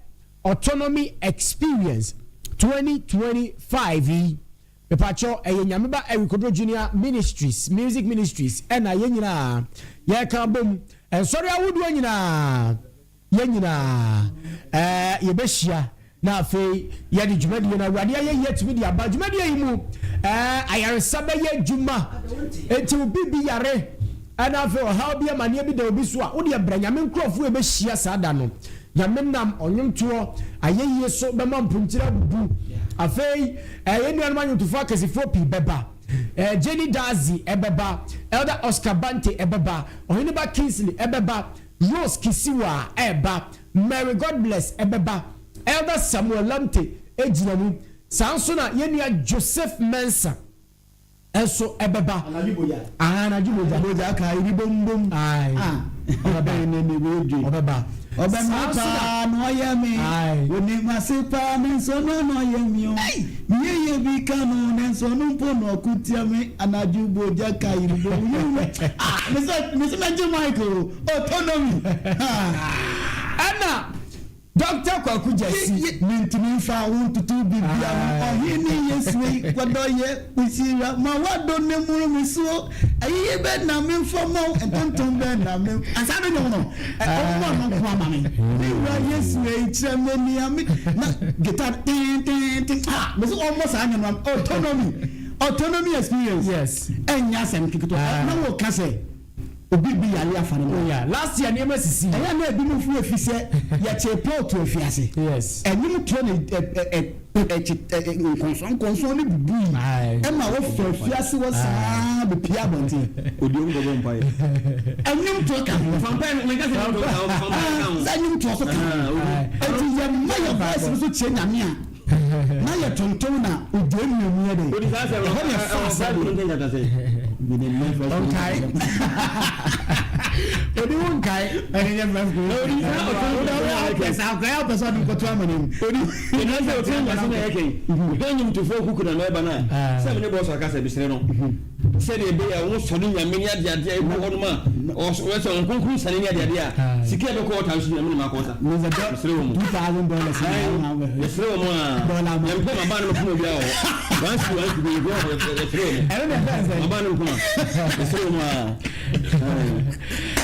autonomy experience 2025 yi. Mepakyɛw, ɛyɛ Nyameba Eric Oduro Junior Ministries, Music Ministries, ɛna yɛn nyinaa yɛka bom, nsɔre ahodoɔ nyinaa, yɛn nyinaa yɛbɛhyia na afei yɛde dwumadie no Awurade ayɛ yie atumi de aba dwumadie yi mu. Ayaresa bɛyɛ adwuma, enti obi bi yare ɛna afei ɔhaw bi, amanneɛ bi da obi so a, wode brɛ Nyame nkurɔfoɔ a ɛbɛhyia saa da no. Nyame nam ɔnwomtoɔ ayɛyie so bɛma mponkyerɛ abubu. Afei ɛyɛ nuanom anwomtofoɔ akɛsefoɔ pii bɛba. Jenny Dazi ɛbɛba, Elder Oscar Bante ɛbɛba, Ɔheneba Kingsley ɛbɛba, Rose Kisiwa ɛba, Mary Godbless ɛbɛba, Elder Samuel Lamte egyina mu. Saa nso na yɛn nua Joseph Mensah. Ɛso ɛbɛba. Anadwo bogya. Ah, anadwo bogya. Bogya ka iri bom bom. Aye. Ah. Ɔbɛba. Ne ne we dwe. Ɔbɛba. Ɔbɛma Saa nso na- paa na ɔyɛ me. Aye. Onim ase paa ne nso no na ɔyɛ me o. Meyɛyɛ bi ka no ne nso no mpo na ɔko tia me. Anadwo bogya ka iri bom. Ah, mesɛ mesɛ mɛgye mic o. Autonomy. Ah. Ɛna Dr. Kwaku Gyasi. Mintumi nfa wo ntutu bibia ho. Ɔhene Yesu yi wɔdɔ yɛ nhyira ma wadɔ ne muru mi so. Ayiyi bɛ na mi nfɔ mɔ ntontom bɛ na mi. Asa de nyɔm no ɔmo no nko ama mi. Mi wura Yesu yi kyerɛ mi nea mi na guitar tin tin tin, ah, mɛ sɛ ɔmo saa nyɔm no, autonomy experience. Ɛnyɛ asɛm ketewa na wɔ ka sɛ obi bi yale afa ne Oh ma. yeah. Last year nneɛma sisi. Ɛyɛ na ebi mu fu efi sɛ yɛkyɛ pɔɔtu efi ase. Ɛnum tuo ne ɛ ɛ ɛ ɛkyi ɛ nkɔnsɔn nkɔnsɔn ne bubu yi ɛma wɔfɛ fiase wɔ saa bepie abɔnten. Odi omu kɔbɔ mpa yɛ. Ɛnum tuo ka ho. Fampa no meka sɛ ɛnum tuo ka ho, fampa ka ho. Sɛ ɛnum tuo so ka ho. Eti yɛ mma yɛ voice so kyerɛ Nyame a na yɛ tontom na odi emienu yɛ dɛ. Odi saa sɛ ɛhɔ yɛ fa ɛwɔ asɛm. Bible no nkyɛn sɛ. Ɔnkae. Odi wo nkae. Ɛne nyɛ fɛ fɛ. Odi saa ɔtɔn Ɔpɛ sɛ akɔyɛ ɔpɛ sɛ ɔde nkɔto ama ne mu. Odi ɛna sɛ ɔtɔn nyase na ɛyɛ kɛn. Ɔhwɛ nnwomtofoɔ kuku na mɛba no a sɛ mene bɔsɔ aka sɛ mesrɛ no sɛdeɛ ɛbɛyɛ a wɔn sɔre Nyame ne adeadeɛ a ɛwɔ hɔ nom a ɔsɛ wɔn kronkron sane ne adeadeɛ a sika a ɛbɛkɔ ɔta so Nyame ne makɔ sa. Mesrɛ wɔ mu. $2,000. Mesrɛ wɔ mu a yɛmpɛ mabaa no mapoma biara wɔ hɔ. Wansi wansi bi yɛfrɛ wɔ mu. Ɛno na ɛfɛ sɛ. Mabaa no mpoma. Mesrɛ wɔ mu a.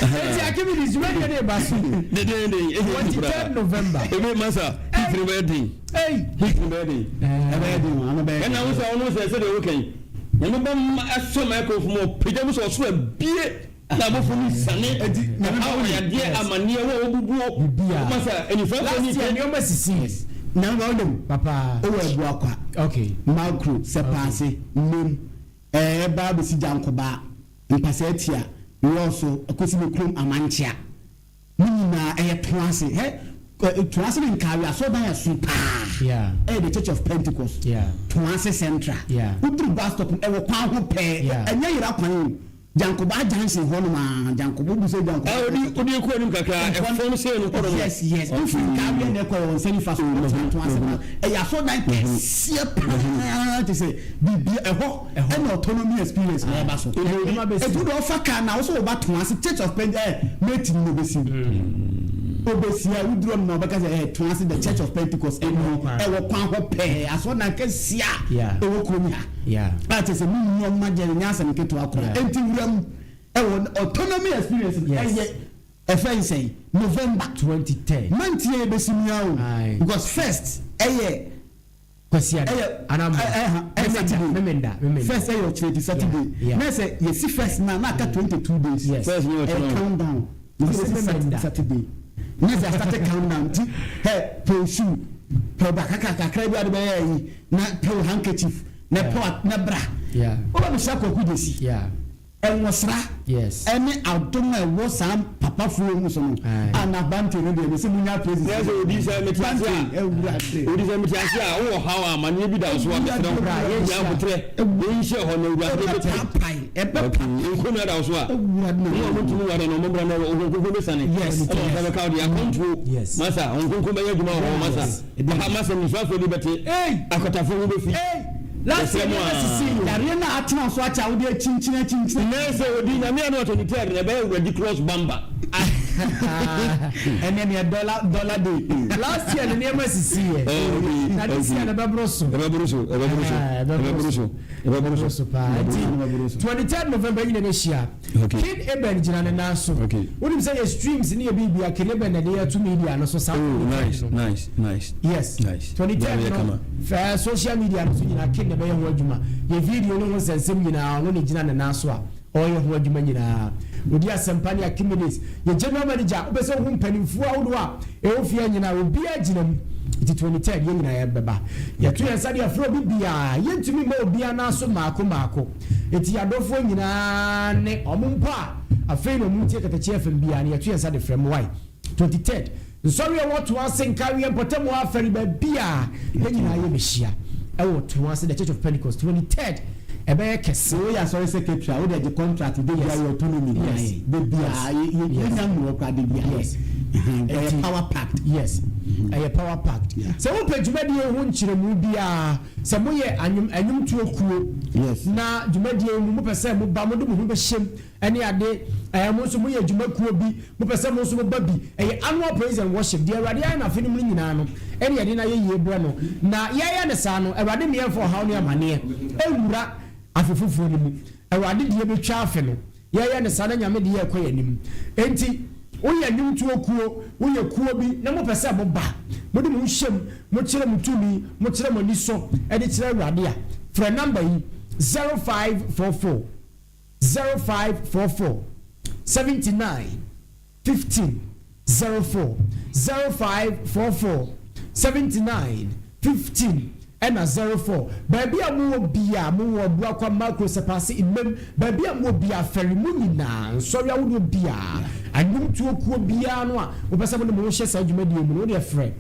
Eti Archimedes dwumadie ne ba so. Dedenden. 23rd November. Ebe masa heat no bɛyɛ den. Hey. Heat no bɛyɛ den. Ɛbɛyɛ den o, ano bɛyɛ den. Ɛna wo sɛ ɔno sɛ sɛdeɛ woka yi Nyame bɛma ɛsɔ microphone mu ɔpagya mu sɛ ɔsoro abie na abɔfo no sane ɔhaw yadeɛ amanneɛ wɔ wɔbubuo masa anifafoɔ Last ni year nneɛma sisi. Nyame bɛ ɔdom. Papa. Owó Abuakwa. Makro sɛpaase mmom ɛɛ ba abɛsi Gyankoba mpasa atia wɔɔso ɛkɔsi ne kurom amankyea ne nyinaa ɛyɛ Toase hɛ ɛ Toase ne Nkaawi asɔrɔdan yɛ so paa. Ɛyɛ the Church of Pentecost. Toase Central. Woduru bus stop ɛwɔ kwan ho pɛɛ. Ɛnyɛ yɛrɛ kwan o, Gyankoba junction hɔ nom a Gyankoba obu sɛ Gyankoba. Ɛ odi odi ekɔ anim kakra ɛfɔm sɛ no kɔ no. Yes, nfiri Nkaawi na ɛkɔ wɔn nsa nifa so wɔn Toase no ɛyɛ asɔrɔdan kɛseɛ paa te sɛ biribi ɛhɔ ɛna autonomy experience na ɛba so. Etu de ɔfa kaa na ɔsɔ ɔba Toase Church of Pent ɛ meti mu obesi obesi a wuduro no na ɔbɛka sɛ ɛ Toase the Church of Pentecost ɛnu ɛwɔ kwan hɔ pɛɛ, asɔrɔdan kɛseɛ a ɛwɔ kurom ha a kyerɛ sɛ mu nneɛma gye ne asɛm ketewa koraa. Enti wura mu ɛwɔ autonomy experience no ɛyɛ ɛfɛ nsɛn November 23rd. Month yɛ ebesi mia o because first ɛyɛ Kwasiada. Ɛyɛ Anambo. ɛyɛ Saturday. Memenda. Memenda. First ɛyɛ ɔkyerɛ ti Saturday na sɛ yɛsi first na aka 22 days. First ni ɛyɛ ɔkyerɛ. Countdown yɛsi Memenda. Saturday na sɛ asate countdown ti ɛ pɛ shoe pɛ ba kakra kakra bi a de bɛyɛ yi na pɛ handkerchief na pɛ na bra wɔn bɛ hyɛ Akɔku Gyesi ɛnwɔsra ɛne adom a ɛwɔ saa papafoɔ mu so no a na bante no deɛ mɛ sɛ munya praises. Yɛ sɛ odi sɛ mete ase a Ewurade. Odi sɛ mete ase a wowɔ haw a amanneɛ bi da wo so a mesrɛ wo nya abotrɛ yɛnhyɛ hɔ na Awurade bɛtɛ. Ɛbɛpapae ɛbɛpa. Nkonnwa da wo so a Ewurade na mo a motumi ware no ɔmommra na Honhom bɛsane ɛma wo nsa bɛka wo deɛ akɔntuo. Masa Honhom bɛyɛ adwuma wɔ hɔ masa ɔha masa nisuafoɔ bi bɛte akwatafoɔ ho bɛfi. Last year Yɛsrɛ mo nneɛma a. sisi o. Yareɛ no a atena so akyɛ a wode akyinkyini akyinkyini. Nɛ sɛ odi Nyame a no 23rd na ɛbɛyɛ ridiculous bamba. Ɛnɛ neɛ dollar dollar day. Last year ne nneɛma sisi yɛ. Na this year ne bɛboro so. Ɛbɛboro so, ɛbɛboro so. Ah, ɛbɛboro so, ɛbɛboro so. So paa nti 23rd November yi na bɛhyia. King Eben gyina ne nan so. Wonim sɛ yɛ streams ne yɛ biribia King Eben na de yɛto media no so saa. Oh, 23rd nice. no. Nice. Yes. 23rd Yeah, no kama. Fɛ social media no so nyinaa King na bɛyɛ ho adwuma, yɛ video no ho nsɛnsɛm nyinaa ɔno ne gyina ne nan so a ɔyɛ ho adwuma nyinaa. Odi Asɛmpa ne Archimedes yɛ general manager wopɛ sɛ wohu mpanimfoɔ ahodoɔ a ɛwɔ fie nyinaa obiara gyina mu. Nti 23rd yɛn nyinaa yɛbɛba yɛto yɛn nsa de afrɛ obi biara. Yɛntumi ma obiara nan so maako maako, nti yɛadɔfoɔ nyinaa ne ɔmo mpo a afei na ɔmo ntie Katakye FM biara no yɛto yɛn nsa de frɛ mo wae. 23rd nsɔre a ɛwɔ Toase Nkareɛ mpɔtam wɔ afɛre baabi a yɛn nyinaa yɛbɛhyia ɛwɔ Toase the Church of Pentecost 23rd. Ɛbɛyɛ kɛse. Sɛ woyɛ asɔre secretary a, wode agye contract de bia yɛ autonomy. De bia yɛnya mmerɛ koraa de bia yɛ. Ɛyɛ power packed. Yes, ɛyɛ power packed. Sɛ wopɛ dwumadie ho nkyerɛmu biara, sɛ moyɛ anwom anwomtoɔ kuo na dwumadie mu mopɛ sɛ moba mode mo ho bɛhyɛm ɛne ade, ɛɛ mo nso moyɛ dwumakuo bi mopɛ sɛ mo nso moba bi, ɛyɛ annual praise and worship. Deɛ Awurade ayɛ no afe no mu no nyinaa no ɛne yɛde no ayɛ yie berɛ no, na yɛyɛ no saa no, Awurade mmeɛmfa ɔhaw ne amaneɛ ɛwura afe foforɔ no mu. Awurade deɛ bɛtwa afe no, yɛyɛ no saa na Nyame deɛ ɛkɔ yɛn anim. Enti woyɛ nnwomtoɔ kuo, woyɛ kuo bi na mopɛ sɛ moba, mode mo ho hyɛm, mokyerɛ mo tumi, mokyerɛ mo anisɔ de kyerɛ Awurade a, frɛ number yi, 0544 0544 79 15 04 0544 79 15 ɛna 04. Baabi a mowɔ bia, mowɔ Abuakwa, Makro, Sɛpaase, Mmam, baabi a mowɔ bia, fɛre mu nyinaa, nsɔre ahodoɔ bia, anwomtoɔ kuo biara no a wopɛ sɛ mode mo ho hyɛ saa dwumadie mu no, wode frɛ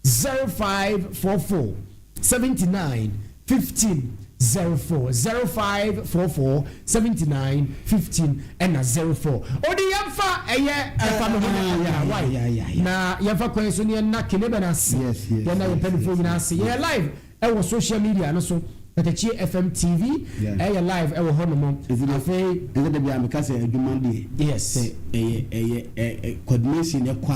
0544 79 15 04 0544 79 15 ɛna 04. Odi yɛmfa ɛyɛ ɛfa me ho ne kakra wai na yɛmfa kwan so ne yɛnna Keneben ase, yɛnna yɛn mpanimfoɔ nyinaa ase. Yɛyɛ live ɛwɔ social media no so, Katakyie FM TV ɛyɛ live ɛwɔ hɔ nom. Afei ɛsɛ de bia meka sɛ adwuma deɛ, sɛ ɛyɛ coordination ɛkɔ a,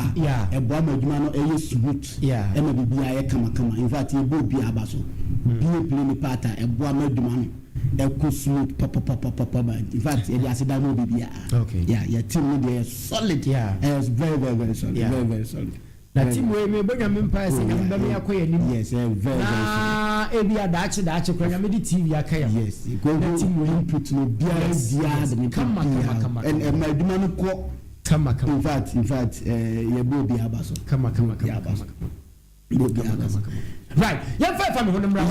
ɛboa ma adwuma no ɛyɛ smooth, ɛma biribiara yɛ kamakama. In fact, yɛbɔ obiara aba so, bie play ne part a ɛboa ma adwuma no ɛkɔ smooth papapapapa. In fact, yɛde aseda ma obiara. Yeah, yɛ team no deɛ yɛ solid. Ɛyɛ very, very, very solid, very, very solid. Na team wei, mebɔ Nyame mpaeɛ sɛ Nyame bɛma yɛakɔ yɛn anim. Yes, very, very na ebi a daakye daakye kora Nyame de TV aka yɛn ho. Na team wei input no biara biara de ne kama kama kama. Ɛma adwuma no kɔ kama kama. In fact, yɛbɔ obiara aba so. Kama kama kama. Yɛ aba so. Kama. Yɛbɔ obiara aba so. Right, yɛmfa ɛfa me ho no mmra.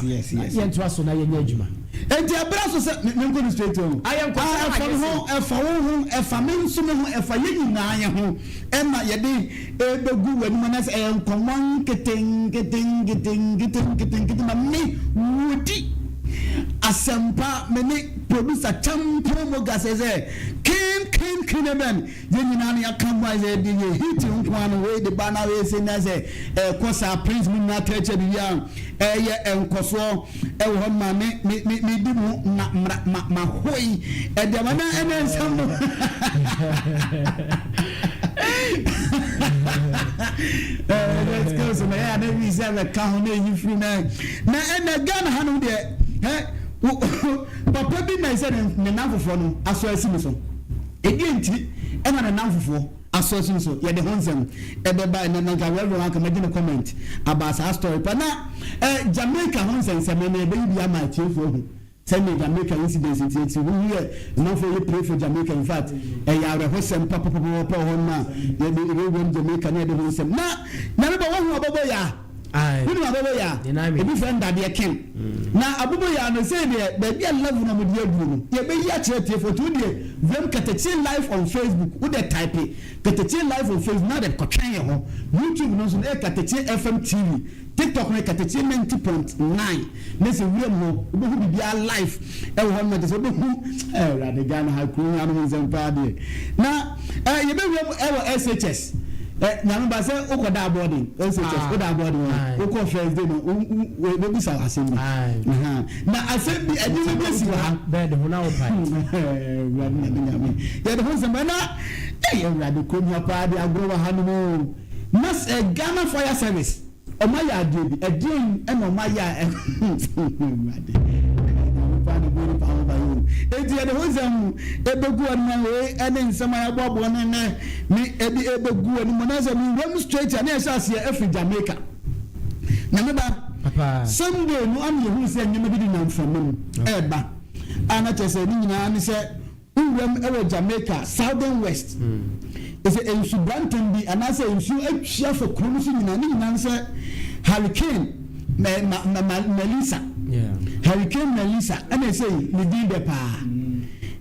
Yes. Yɛntoa so na yɛnyɛ adwuma. Nti ɛbrɛ so sɛ menkɔ no straight o. Ayɛ nkɔ Ah, sɛ ɛfa me ho, ɛfa wo ho, ɛfa me nso me ho, ɛfa yɛn nyinaa yɛ ho, ɛna yɛde ɛbɛgu w'anim anasɛ ɛyɛ nkɔmmɔ nkete nkete nkete nkete nkete nkete ma me wodi asɛmpa. Me ne producer Champo Moga sɛ kin kin kin ɛbɛn yɛn nyinaa no yɛaka mu a sɛ yɛde yɛ hit nko ano wei de ba na wei sɛ na sɛ ɛkɔ saa prince mu nyinaa tɛkyɛ biribi a ɛyɛ nkɔsoɔ ɛwɔ hɔ ma me di mu na mmra ma hoi ɛde ama na ɛnɛ nsɛm no ɛɛ skills na ɛyɛ ana wi sɛ ɛbɛka ho na ɛyi firi na ɛnɛ Ghana ha no deɛ, ɛ papa bi na ɛsɛ ne nan fofoɔ no asɔ asi ne so. Ɛdi nti ɛna ne nan fofoɔ asɔ asi ne so, yɛde ho nsɛm ɛbɛba ɛnɛ na nka Reverend anka mɛgye ne comment about saa story pa na Jamaica ho nsɛnsɛm ɛnɛ ɛbɛyi bi ama atiefoɔ ho sɛnea Jamaica incidents nti wo yɛ amanfoɔ yɛ pray for Jamaica. In fact, ɛyɛ awerɛhosɛm papapapapa wɔ hɔ nom a yɛde ɛwɛwɛm Jamaica ne yɛde ho nsɛm na Nyame bɔ wɔn ho abɔbɔ yɛ a wonim abɔbɔ yɛ a ebi fɛ ndadeɛ ken na abɔbɔ yɛ a no sɛ deɛ baabi a level na wɔde aduro no yɛbɛyi akyerɛ tiefoɔ. Nti wodeɛ vɛm Katakyie Live on Facebook, wode type Katakyie Live on Facebook na de kɔtwɛn yɛ hɔ. YouTube no nso no ɛyɛ Katakyie FM TV, TikTok no yɛ Katakyie 90.9 ne sɛ wuram hɔ wobɛhu biribiara live ɛwɔ hɔ no ma kyɛ sɛ wobɛhu. Awurade, Ghana ha kuro yi ano ho nsɛm paa deɛ na yɛbɛwura mu ɛwɔ SHS. Nyame ba sɛ wokɔda aboarding SHS. Woda aboarding hɔ, wokɔ first day no, wobɛbisa wo asɛm bi na asɛm bi ɛnneɛma bi asi wɔ ha. Bɛɛ de ho na wo pae. Awurade Nyame, Nyame, yɛde ho nsɛm na ɛyɛ Awurade kurom ha paa de agorɔ wɔ ha no mu na Ghana Fire Service ɔmo ayɛ adeɛ bi. Ɛdeɛn ɛna ɔmo ayɛ a Awurade Nyame paa na bɔ nipa ho ba yi o? Eti yɛde ho nsɛm ebegu anim a wei ɛne nsɛm a yɛaboaboa no nɛ ne ɛde ebegu anim na sɛ mi nwura mu straight a ne yɛhyɛ aseɛ ɛfiri Jamaica. Nyame ba, Sunday no ana yɛhu sɛ nneɛma bi de nam mframa mu ɛɛba a na kyerɛ sɛ ne nyinaa ne sɛ wuram ɛwɔ Jamaica southern west ɛsɛ nsubrantan bi anaasɛ nsuo atwia fa kuro no so nyinaa. Ne nyinaa ne sɛ Hurricane Melissa, Hurricane Melissa, ɛna ɛsɛ ne din dɛ paa,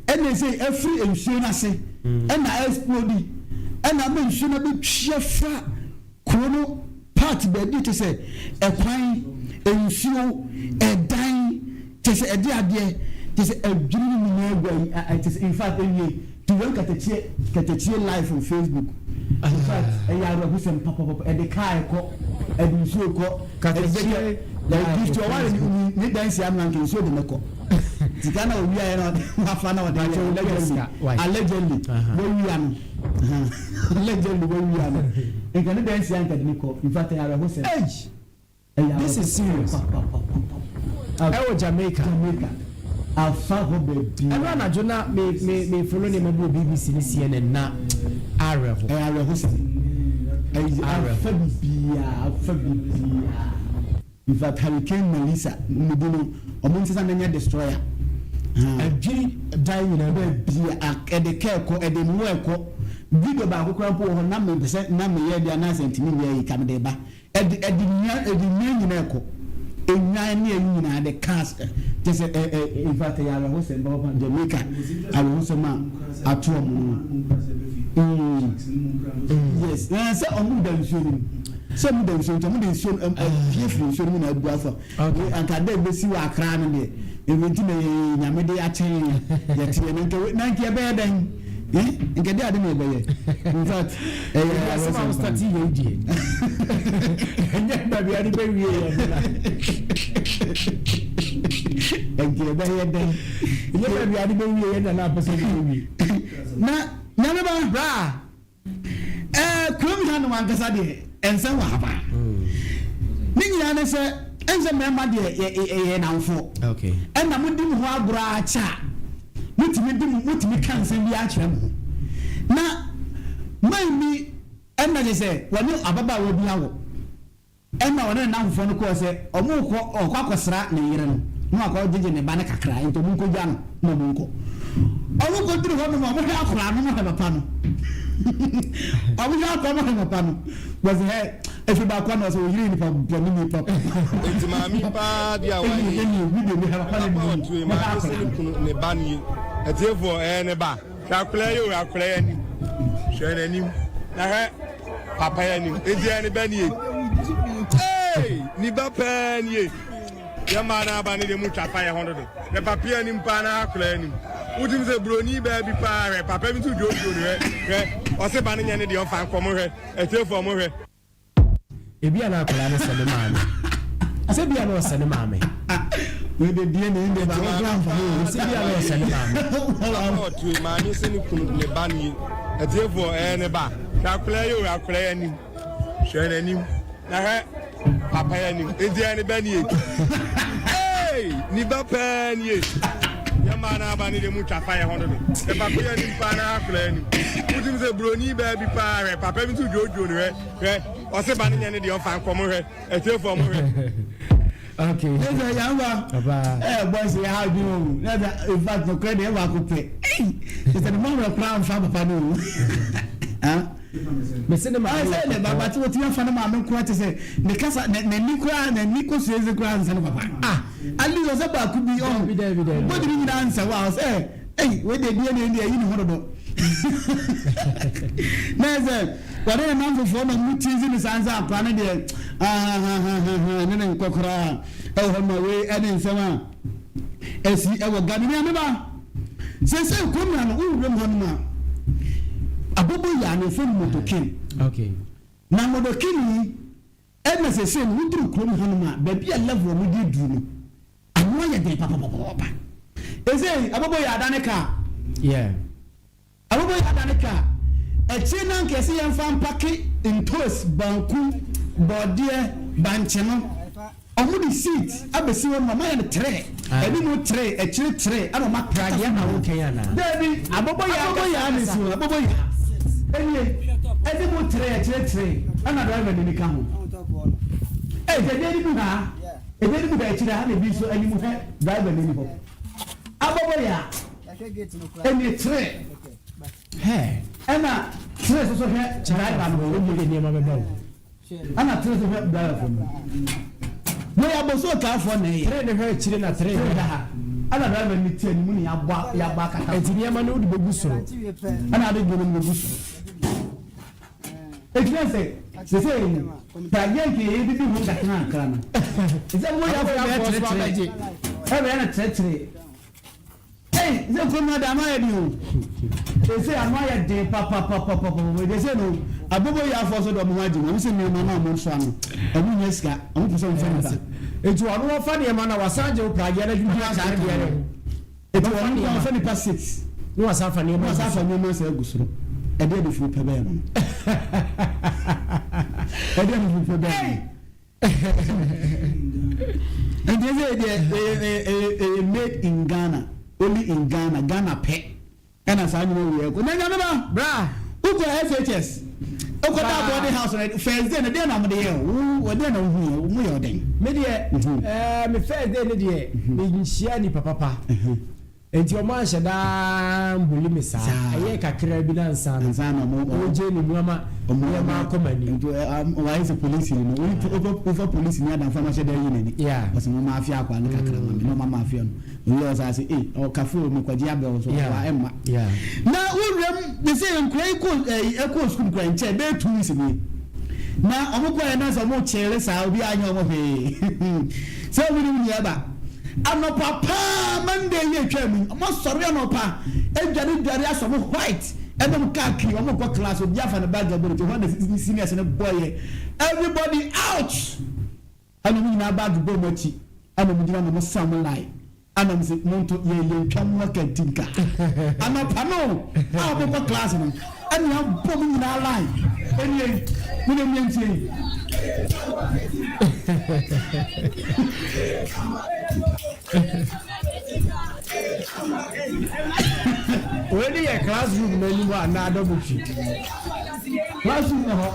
ɛna ɛsɛ ɛfiri nsuo no ase ɛna explode ɛna ama nsuo no bɛtwia fa kuro no part baabi te sɛ ɛkwan, nsuo, ɛdan. Kyɛ sɛ ɛde adeɛ kyɛ sɛ adwiri no nyinaa agu ayi kyɛ sɛ in fact ɛwie to wɛn katakyie katakyie live on Facebook in fact ɛyɛ awerɛhosɛm papapapa ɛde kaa ɛkɔ ɛde nsuo kɔ Katakyie ɛde gift ɔware ne ne dansi ano anka nsuo de ne kɔ sika na owia yɛ na wafa na ɔde yɛ allegedly allegedly wawia no allegedly wawia no nka ne dansi anka de ne kɔ in fact ɛyɛ awerɛhosɛm. This is serious. Ɛwɔ Jamaica. Jamaica. Afa hɔ baabi. Ɛno anadwo na me me me follow nneɛma bi wɔ BBC ne CNN na awerɛho. Ɛyɛ awerɛho sɛ. Ɛyɛ afa bibiara afa bibiara. In fact Hurricane Melissa ne bi no ɔmo nsesa na nyɛ destroyer. Adwiri dan nyinaa. Baabi a ɛde kɛɛ kɔ ɛde mmoa ɛkɔ. Video baako koraa mpo wɔ hɔ na mepɛ sɛ na meyɛ de anaasɛ ntumi nyɛ yi ka mede ba. Ɛde ɛde nnua ɛde nnua nyinaa ɛkɔ nnwan ne ɛyi nyinaa de cars kyɛ sɛ ɛ ɛ in fact ɛyɛ awerɛhosɛm papaapa Jamaica awerɛhosɛm a ato wɔn no mm yes ɛɛ sɛ wɔn da nsuo no mu sɛ wɔn da nsuo nti wɔn de nsuo no ɛpie firi nsuo no mu na agu afa anka dɛ ebesi wɔ akra no deɛ ebi nti na yɛ nyame de akyɛn yɛte yɛ na nka na nka ɛbɛyɛ dɛn. Eh, nka de ade na ɛbɛyɛ. In fact, ɛyɛ eh, asɛm a wostate yɛ deɛ. Ɛnyɛ baabi a de bɛwie yɛ no na. Nka ɛbɛyɛ dɛn? Ɛnyɛ baabi a de bɛwie yɛ na na apɛ sɛ de bɛwie. Na nyame ba. Bra. Ɛɛ kurom ha no ankasa deɛ ɛnsɛm wɔ ha paa. Ne nyinaa ne sɛ ɛnsɛ mmarima deɛ yɛ yɛ nnamfoɔ. Ɛna modi mo ho agorɔ ara kyɛ a motumi di mo motumi ka nsɛm bi akyerɛ mo ho. Na man bi ɛna kyɛ sɛ wɔne ababaawa bi awo. Ɛnna ɔne ne nnamfofoɔ no kɔɔ sɛ wɔrekɔ ɔrekɔ akɔsra ne yere no, na wakɔ gyegye ne ba no kakra, enti wɔnkɔgya no na wɔnkɔ. Wɔkɔduru hɔ nom a, wɔhwɛ akwadaa no na ɔhwɛ papa no. Wɔhwɛ akwadaa no hwɛ papa no. Wɔsɛ hɛ, efi baako ano sɛ oyere nipa bɔne ni papa. Enti maame paa deɛ a wayɛ yi, Ɛni video mi hwɛ papa no papa ɔtue maame sɛ ne kunu ne ba nie. Atiefoɔ ɛyɛ ne ba. Hwɛ akwadaa yi o, akwadaa yi anim. Hwɛ n'anim na hwɛ papa yi anim. Enti ɛyɛ ne ba nie. Hey! Ne ba pɛɛ nie. Yɛ mmaa no aba no deɛ mu twa fa yɛ ho dodo. Hwɛ papa yi anim paa na akwadaa yi anim. Wotumi sɛ buroni baa bi paa hwɛ papa bi nso dwodwo no hwɛ hwɛ ɔse ba no nyɛ ne deɛ ɔmfa nkɔ mo hwɛ atiefoɔ mo hwɛ. Ebia na akwadaa no sɛ ne maame. Sɛ bia na ɔsɛ ne maame. Wei de deɛ na ɛnde baako kora mfa ho. Sɛ bia na ɔsɛ ne maame. Papa ɔtue maame sɛ ne kunu ne ba nie. Atiefoɔ ɛyɛ ne ba. Hwɛ akwadaa yi o akwadaa yi anim. Hwɛ n'anim na hwɛ papa yi anim. Enti ɛyɛ ne ba nie. Hey! Ne ba pɛɛ nie. Yɛ mmaa no aba ne deɛ mu twa fa yɛ ho dodo. Hwɛ papa yi anim paa na akwadaa yi anim. Wotumi sɛ buroni baa bi paa hwɛ papa bi nso dwoodwoo no hwɛ. Hwɛ, ɔse ba no nyɛ ne deɛ ɔmfa nkɔ mo hwɛ, atiefoɔ mo hwɛ. Okay. Ɛsɛ yamba. Papa. Eh boys yɛ ha adwene o. Na sɛ in fact no kora deɛ baako pɛ. Ei, sɛ ne mɔmmerɛ koraa mfa papa no o. Ah. Mese ne maame. Sɛ ne baba te wɔtumi afa ne maame nkoa te sɛ ne kasa n'ani koraa n'ani kɔ sueze koraa nsa ne papa. Ah, at least ɔsɛ baako bi ɔho. Dabi dabi dabi. Body ne nyinaa nsa wa ɔsɛ Ei wei deɛ deɛ na ɛndeɛ ayi ne ho dodo na ɛsɛ wɔde ne namfofoɔ ma mu tizi ne saa nsa akora no deɛ ahahahaha ne ne nkɔ koraa ɛwɔ hɔ ma wei ɛne nsɛm a ɛsi ɛwɔ Ghana ne ameba sɛsɛ kurom na no wowuram hɔ nom a abobo yɛ ano fam motokin okay na motokin yi ɛna sɛsɛ no woduru kurom hɔ nom a baabi a level no de duru no Ano ayɛ den papapapapa. Esei aboboyaa adane kaa. Yeah. Aboboyaa adane kaa. Akyire no anka yɛse yɛmfa mpake ntoos, banku, bɔɔdeɛ, bankye no. Ɔmo de seat abɛsi hɔ nom, ɔmo ayɛ no trɛ. Anim trɛ, akyire trɛ, ɛna ɔmo akata Pradeɛ na wokɛn anaa? Daabi. Aboboyaa Aboboyaa na esi hɔ, aboboyaa. Ɛnie, anim trɛ, akyire trɛ, ɛna driver n'ani ka ho. Ei, hwɛ deɛ anim ha. Ebinom hwɛ akyire ha na ebi nso anim hwɛ driver no ani hɔ. Abɔbɔ yɛ a ɛne tere ɛna tere soso hwɛ driver no hɔ. Wɔn de nneɛma bɛba o. Ɛna tere so hwɛ driver fo no. Wɔyɛ aboso kaafoɔ na ɛyɛ. Tere ne hwɛ akyire na tere hwɛ ha. Ɛna driver no ti anim na yabɔ yabɔ akata. Eti nneɛma no wode bɛgu soro. Ɛna ade dwom no bɛgu soro. Ɛkyerɛ sɛ, sesei no, sɛ adeɛ nka yɛdidi ho nkakrankra no, ɛsɛ mo yɛafo bɛyɛ teretere. Ɛbɛyɛ no kyerɛkyerɛ. Ei, sɛ kurom ha de ano ayɛ den o. Seesei ano ayɛ den papapapapapa. Seesei no, aboboyafoɔ nso de wɔn ho agye mu. Wɔn sɛ nneɛma no a wɔsoa no, wɔn nnya sika. Wɔn pɛ sɛ wɔn fa nipa. Eti ɔno ɔfa nneɛma na wasan agye wo pragea no adwuma no aka ne deɛ no ho. Eti ɔno nko ɔfa nipa six. Na wasan afa nneɛma Na wasan afa nneɛma sɛ agu soro. Ɛdeɛ de firi pɛ bɛyɛ no. Ɛdeɛ de firi pɛ bɛyɛ no. Nti ɛsɛ deɛ ɛyɛ ɛyɛ ɛyɛ made in Ghana only in Ghana Ghana pɛ ɛna saa nnwuma wei ɛkɔ na nyame ba bra wokɔ SHS wokɔ da boarding house na first day na deɛ na wɔde yɛ wo deɛ na wohu yɛ wɔn yɛ ɔdɛn. Me deɛ ɛɛ me first day ne deɛ me nhyia nipa papa. Enti ɔmo anhyɛ da ambuli me saa. Ɛyɛɛ kakraa bi na ansa no ɔregyae ne mu ama nneɛma akɔ m'anim. Nti wayɛ sɛ polisini no, wofa polisini adamfo a na ɔhyɛ da yi n'ani. Ɔse mo mafia akwaa no kakra ma me, na ɔma mafia no. Owie a ɔsan se ei ɔkafo o mekɔgye abɛ wo so, ɔboa ɛmma. Na wo wuram, they say nkwadaa yi kɔɔ ɛyi ɛkɔɔ sukuu koraa nkyɛɛ bɛyɛ 2 weeks nie. Na ɔmo kɔɛ na sɛ ɔmo kyeele saa obiara anyɛ ɔmo hwee. Sɛ ɔmo nim nea ɛba. Anɔpa paa Monday yi a etwaa mu yi, ɔmo asɔre anɔpa, adware dware asɔ ɔmo white, ɛna ɔmo kaa kii, ɔmo kɔ class, obiara afa ne bag abɔ ne ti, ɛhɔ na seniors no bɔeɛ, everybody out! Ɛna ɔmo nyinaa bag bɔ ɔmo akyi, ɛna ɔmo gyina na ɔmo sa ɔmo line, ɛna ɔmo se, monto, yɛ yɛntwa mmoa kantinka. Anɔpa no a ɔmo kɔ class no, Ɛna abɔ mu nyinaa line. Ɛnie mo na mmea ntie yi. Wei ne yɛ classroom n'anim hɔ anaa dormitory? Classroom na hɔ.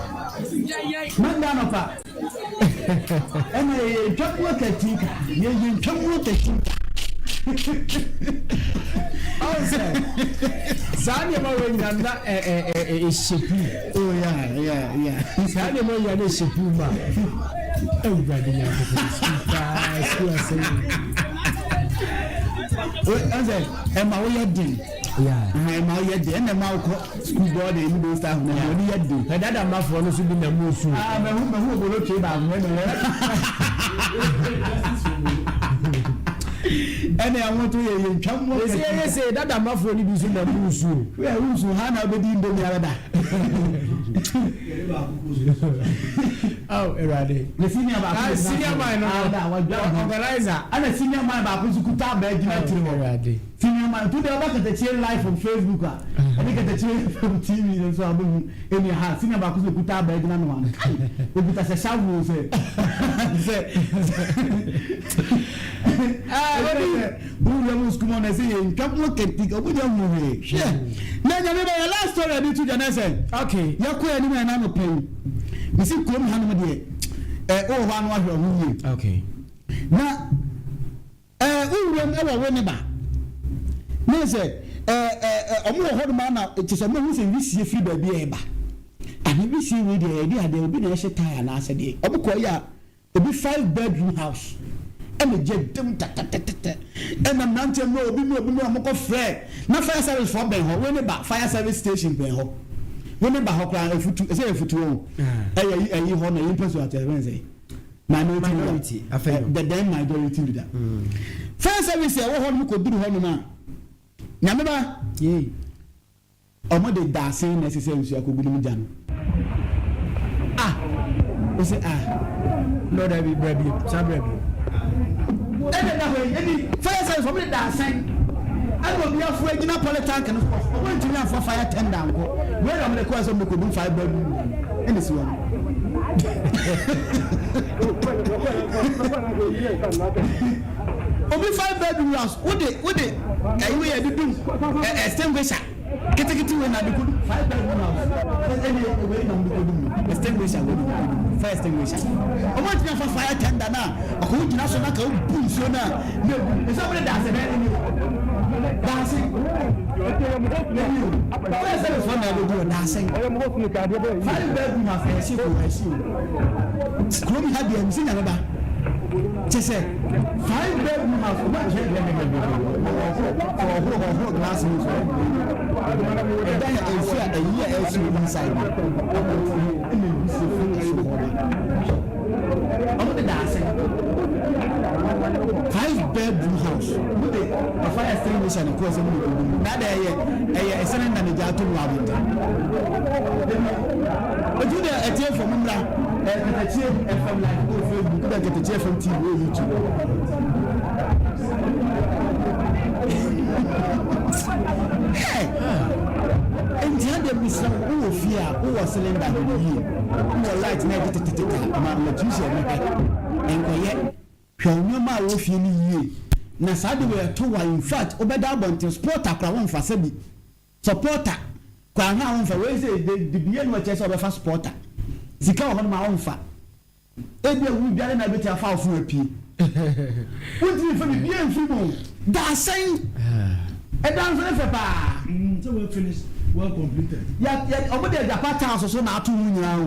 Monday anɔpa. Ɛna yɛyɛ ntwa mu akatinka. Yɛyɛ ntwa mu akatinka. Ɔn sɛ saa nneɛma wei nyinaa na ɛ ɛ ɛ ɛhyɛ puu. Oh yeah yeah yeah. Saa nneɛma nyinaa na ɛhyɛ puu ma. Awurade Nyankopɔn sukuu paa sukuu asɛm. Ɔn sɛ ɛma woyɛ den. Ɛma woyɛ den ɛna ɛma wokɔ school board ɛni those staff na ɛma ɔni yɛ den. Ɛdada mmafoɔ no so bi na mu osu. Ah mɛhu mɛhu obolo twe baako ɛna ɛ. Ɛna ɛho to yɛ yɛ ntwa mu. Esi ɛyɛ sɛ dada mmafoɔ no bi nso na mu osu. Wɛ wusu ha na ɔbɛdi ndomi abɛda. Aw Awurade. Ne senior baako. Ah senior man no. Organizer. Ɛna senior man baako nso kuta abaa gyina akyire hɔ. Awurade. Senior man nti deɛ ɔba katakyie live on Facebook a ɛne katakyie FM TV no nso a wobɛhu ɛni ha senior baako nso kuta abaa gyina no ano kai okuta sɛ shovel sɛ sɛ sɛ wowura mu sukuu mu na ɛsɛ yɛ ntwa mu kɛnti ɔmo nyɛ hu hwee hwɛ na nyame bɛyɛ last story ɛde to dwa na sɛ okay yɛkɔ yɛ anim a ɛna anɔpa yi mesi kurom hanom deɛ ɛ wowɔ hɔ ano ahwɛ ɔho yie okay na Ɛɛ wo wuram wɔ wo ne ba. Ne sɛ ɛɛ ɛɛ ɔmo wɔ hɔ nom a na kyɛ sɛ ɔmo ahu sɛ wisie firi baabi a ɛba. Ana wisie wei deɛ ɛyɛ adeɛ obi na ɛhyɛ tae anaasɛ deɛ. Ɔmo kɔ yɛ a obi 5 bedroom house ɛna gya dam tɛtɛtɛtɛ ɛna mmeranteɛ mmerɛ obi mmerɛ obi mmerɛ ɔmo kɔ frɛ na fire service foɔ bɛn hɔ wei ne ba fire service station bɛn hɔ wei ne ba hɔ koraa efutu ɛsɛ efutu wɔn ɛyɛ ɛyi hɔ na ɛyi mpɛ so atɛ ɛbɛn sɛ minority Minority, leader afei no. The then minority leader. Fire service ɛwɔ hɔ nom kɔduru hɔ nom a nyame ba Yee. ɔmo de daase na ɛsɛ sɛ nsuo akɔgu no mu gya no ah o sɛ ah. No dabi bra bi san bra bi. Ɛna da hɔ yi ɛni fire service ɔmo de daase ɛna obi afo agyina polytank no so ɔmo ntumi afɔ fire tender nkɔ wei na ɔmo de kɔ ɛsɛ ɔmo de kɔdum 5 bedroom ɛna esi hɔ no. Obi 5 bedroom house wode wode ɛyi wei yɛ de dum ɛ extinguisher ketekete wei na de ko 5 bedroom house ɛni wei na ɔmo de ko dum no extinguisher wei na ɔmo de ko dum fire extinguisher. Ɔmo ntumi afa fire tender na ɔkò gyina so na ka obu nsuo na na egu nso ɔmo de daase bɛyɛ ne ni daase ɛni o fire service fɔ na ɛbɛ o daase 5 bedroom house ɛsi ko ɛsi o kurom ha deɛ nsi nyame ba kyɛ sɛ 5 bedroom house ɔmo akyerɛ ɔhoro ɔhoro glass no so ɛdan a nsu a ɛyi a ɛsi wɔ inside no ɛna ebi si fi ɛso hɔ ba ɔmo de daase five. Bedroom house mo de fire extinguisher na kɔɔ sɛ mo de kɔgu mu na ada ɛyɛ ɛyɛ ɛsɛne na ne gya ato mu abɔnten. Etu deɛ ɛtie fam mmra Katakyie FM live wɔ Facebook dɛ Katakyie FM TV wɔ YouTube. Hey! Nti ha deɛ mesrɛ wo, wowɔ fie a wowɔ cylinder hwɛ no yie, wowɔ light na ɛgye tetetete a ma electrician no hwɛ, nkɔyɛ. Hwɛ wo nneɛma a ɛwɔ fie no yie na saa de wei ɛto wo a infact wobɛda abɔnten sporter koraa womfa sɛbi supporter koraa hwɛ a womfa wei sɛ de de bie no ɛkyerɛ sɛ wɔbɛfa supporter sika wɔ hɔ nom a womfa. Ebia woredware na ebetumi afa wo fon apue. Wontumi mfa biribiara mfiri mu o. Dasɛn! Ɛdan nso ne fɛ paa. Sɛ well finished, well completed. Yɛ yɛ wɔn de agyapa tiles so na ato ho nyinaa o.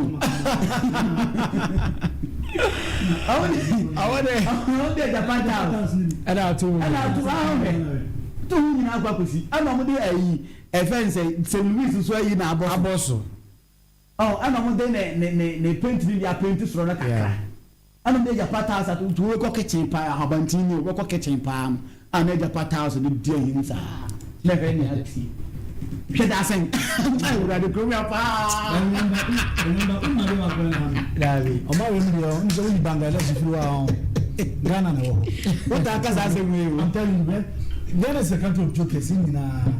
Wɔn de wɔn de agyapa tiles ɛna ato ho ɛna ato ho ahwɛ to ho nyinaa kɔ akɔsi ɛna wɔn de ayi ɛfɛn sɛ St. Louis nso ayi na abɔ so. Abɔ so. Oh, ɛna ɔmo de ne ne ne ne paint no bi apenti soro no kakra. Ɛna ɔmo de agyapa tiles ato nti wobɛkɔ kitchen paa ahabantin ni wobɛkɔ kitchen paa no a na agyapa tiles no di ahim saa na ɛhwɛ nea atie. Hwɛ da asɛn. Ai wurade kurom ya paa. Remember, remember, uma de wa kura ha no. Dabi. Ɔma wei mu deɛ ɔno sɛ woyi Bangladesh firi hɔ a ɔn Ghana na ɛwɔ hɔ. Wotaa ka saa asɛm wei o. I'm telling you, man. Ghana is a country of jokers nyinaa.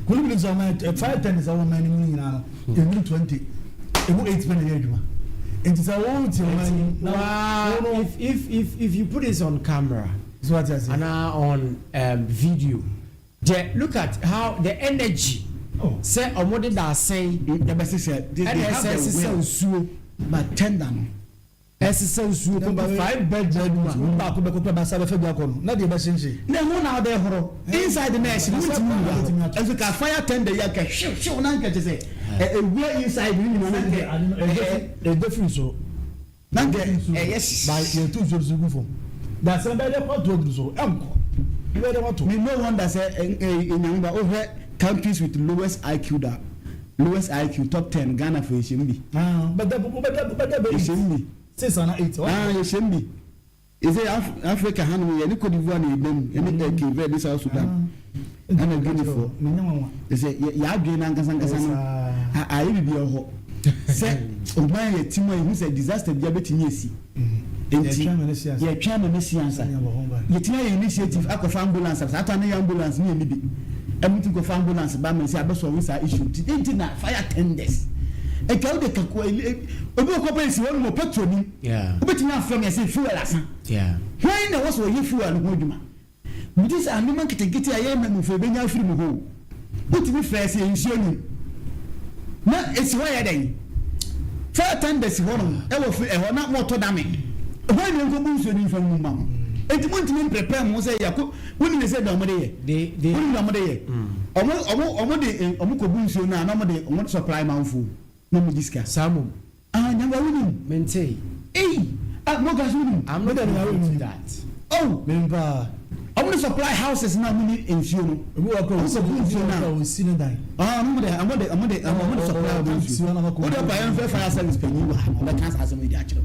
Kuli believe sɛ ɔman fire tenders a wɔn man no mu nyinaa no. Emu 20, emu 8 pɛ na ɛyɛ adwuma. Nti sɛ wo te ɔman yi na wo no. If you put this on camera. So wate ase. Anaa on video. The look at how the energy. Oh. Sɛ ɔmo de daasɛn. Ɛbɛsesɛ. They Ɛna have ɛsɛ the sesa will. nsuo. But tender no. Ɛsesa nsuo kɔkɔ 5 bedroom a. Wo baako bɛkɔ kura baasa bɛfa bi akɔ no na deɛ ɛbɛhyehye. Na ɛho na wode horo inside na ɛhye no wontumi nwura hɔ nso ka fire tender yi anka hyew hyew na anka kyɛ sɛ ɛwura inside no nyinaa na anka ɛhɛ Ɛdɛ firi soro. Na anka ɛyɛ hye. Ba yɛtu nsuo no so gu fam. Dasɛn bɛyɛ dɛ kɔ ato aduru soro ɛnkɔ. Bɛyɛ dɛ wato. Me no wonder sɛ Nyame ba wohwɛ countries with lowest IQ da lowest IQ top 10 Ghana fo yɛhyɛ mu bi. Bɛda bɛda bɛda bɛ eight. Yɛhyɛ mu bi. 6 ana 8. Ah yɛhyɛ mu bi. Ɛsɛ Africa hanom yɛne Cote d'Ivoire na yɛda mu yɛne Cape Verde ne South Sudan ɛna Guinea foɔ. Ɛsɛ yɛadwene no ankasa ankasa no ayɛ biribi wɔ hɔ sɛ ɔman yɛ ti mu a yɛhu sɛ disaster bi abɛtumi asi nti yɛtwɛn ama no asi ansa yɛtumi ayɛ initiative akɔfa ambulance saa ta ne yɛ ambulance ne yɛni bi ɛmu ti kɔfa ambulance ba ma sɛ abɛsɔre saa issue nti nti na fire tenders ɛka wode kako obi wɔ kɔpɛ esi hɔ nom petrol nim wobɛtumi afrɛ me ɛsɛ fuel asa hwan na ɛwɔ sɛ ɔyɛ fuel no ho adwuma megye sɛ anoma nketenkete a yɛyɛ mamufo ɛbɛnya afiri mu hɔ wotumi frɛ sɛ nsuo nim na esi hɔ yɛ dɛn fire tender si hɔ nom ɛwɔ fi ɛhɔ na wɔtɔ dame hɔ ne nkɔbu nsuo no nfa mu ma mo eti mo ntumi mprepare mo sɛ yɛko wonim sɛ deɛ ɔmo de yɛ wonim deɛ ɔmo de yɛ ɔmo ɔmo ɔmo de ɔmo kɔbu nsuo no a na ɔmo de ɔmo supply manfo na ɔmo gye sika. Saa mo. Ah, nyamba wonim. Mente. Eyi ah mo ka so wonim. I'm not into that. Oh. Mempa. Ɔmo de supply houses na ɔmo ni nsuo no. Obi wɔ kɔ ɔmo kɔ bu nsuo na. Osi ne dan. Ah, ɔmo de ɔmo de ɔmo de ɔmo de supply ɔmo nsuo. O de ba yɛn fɛ fire service panyin wɔ ha na ɔbɛka saa asɛm yi de akyerɛ.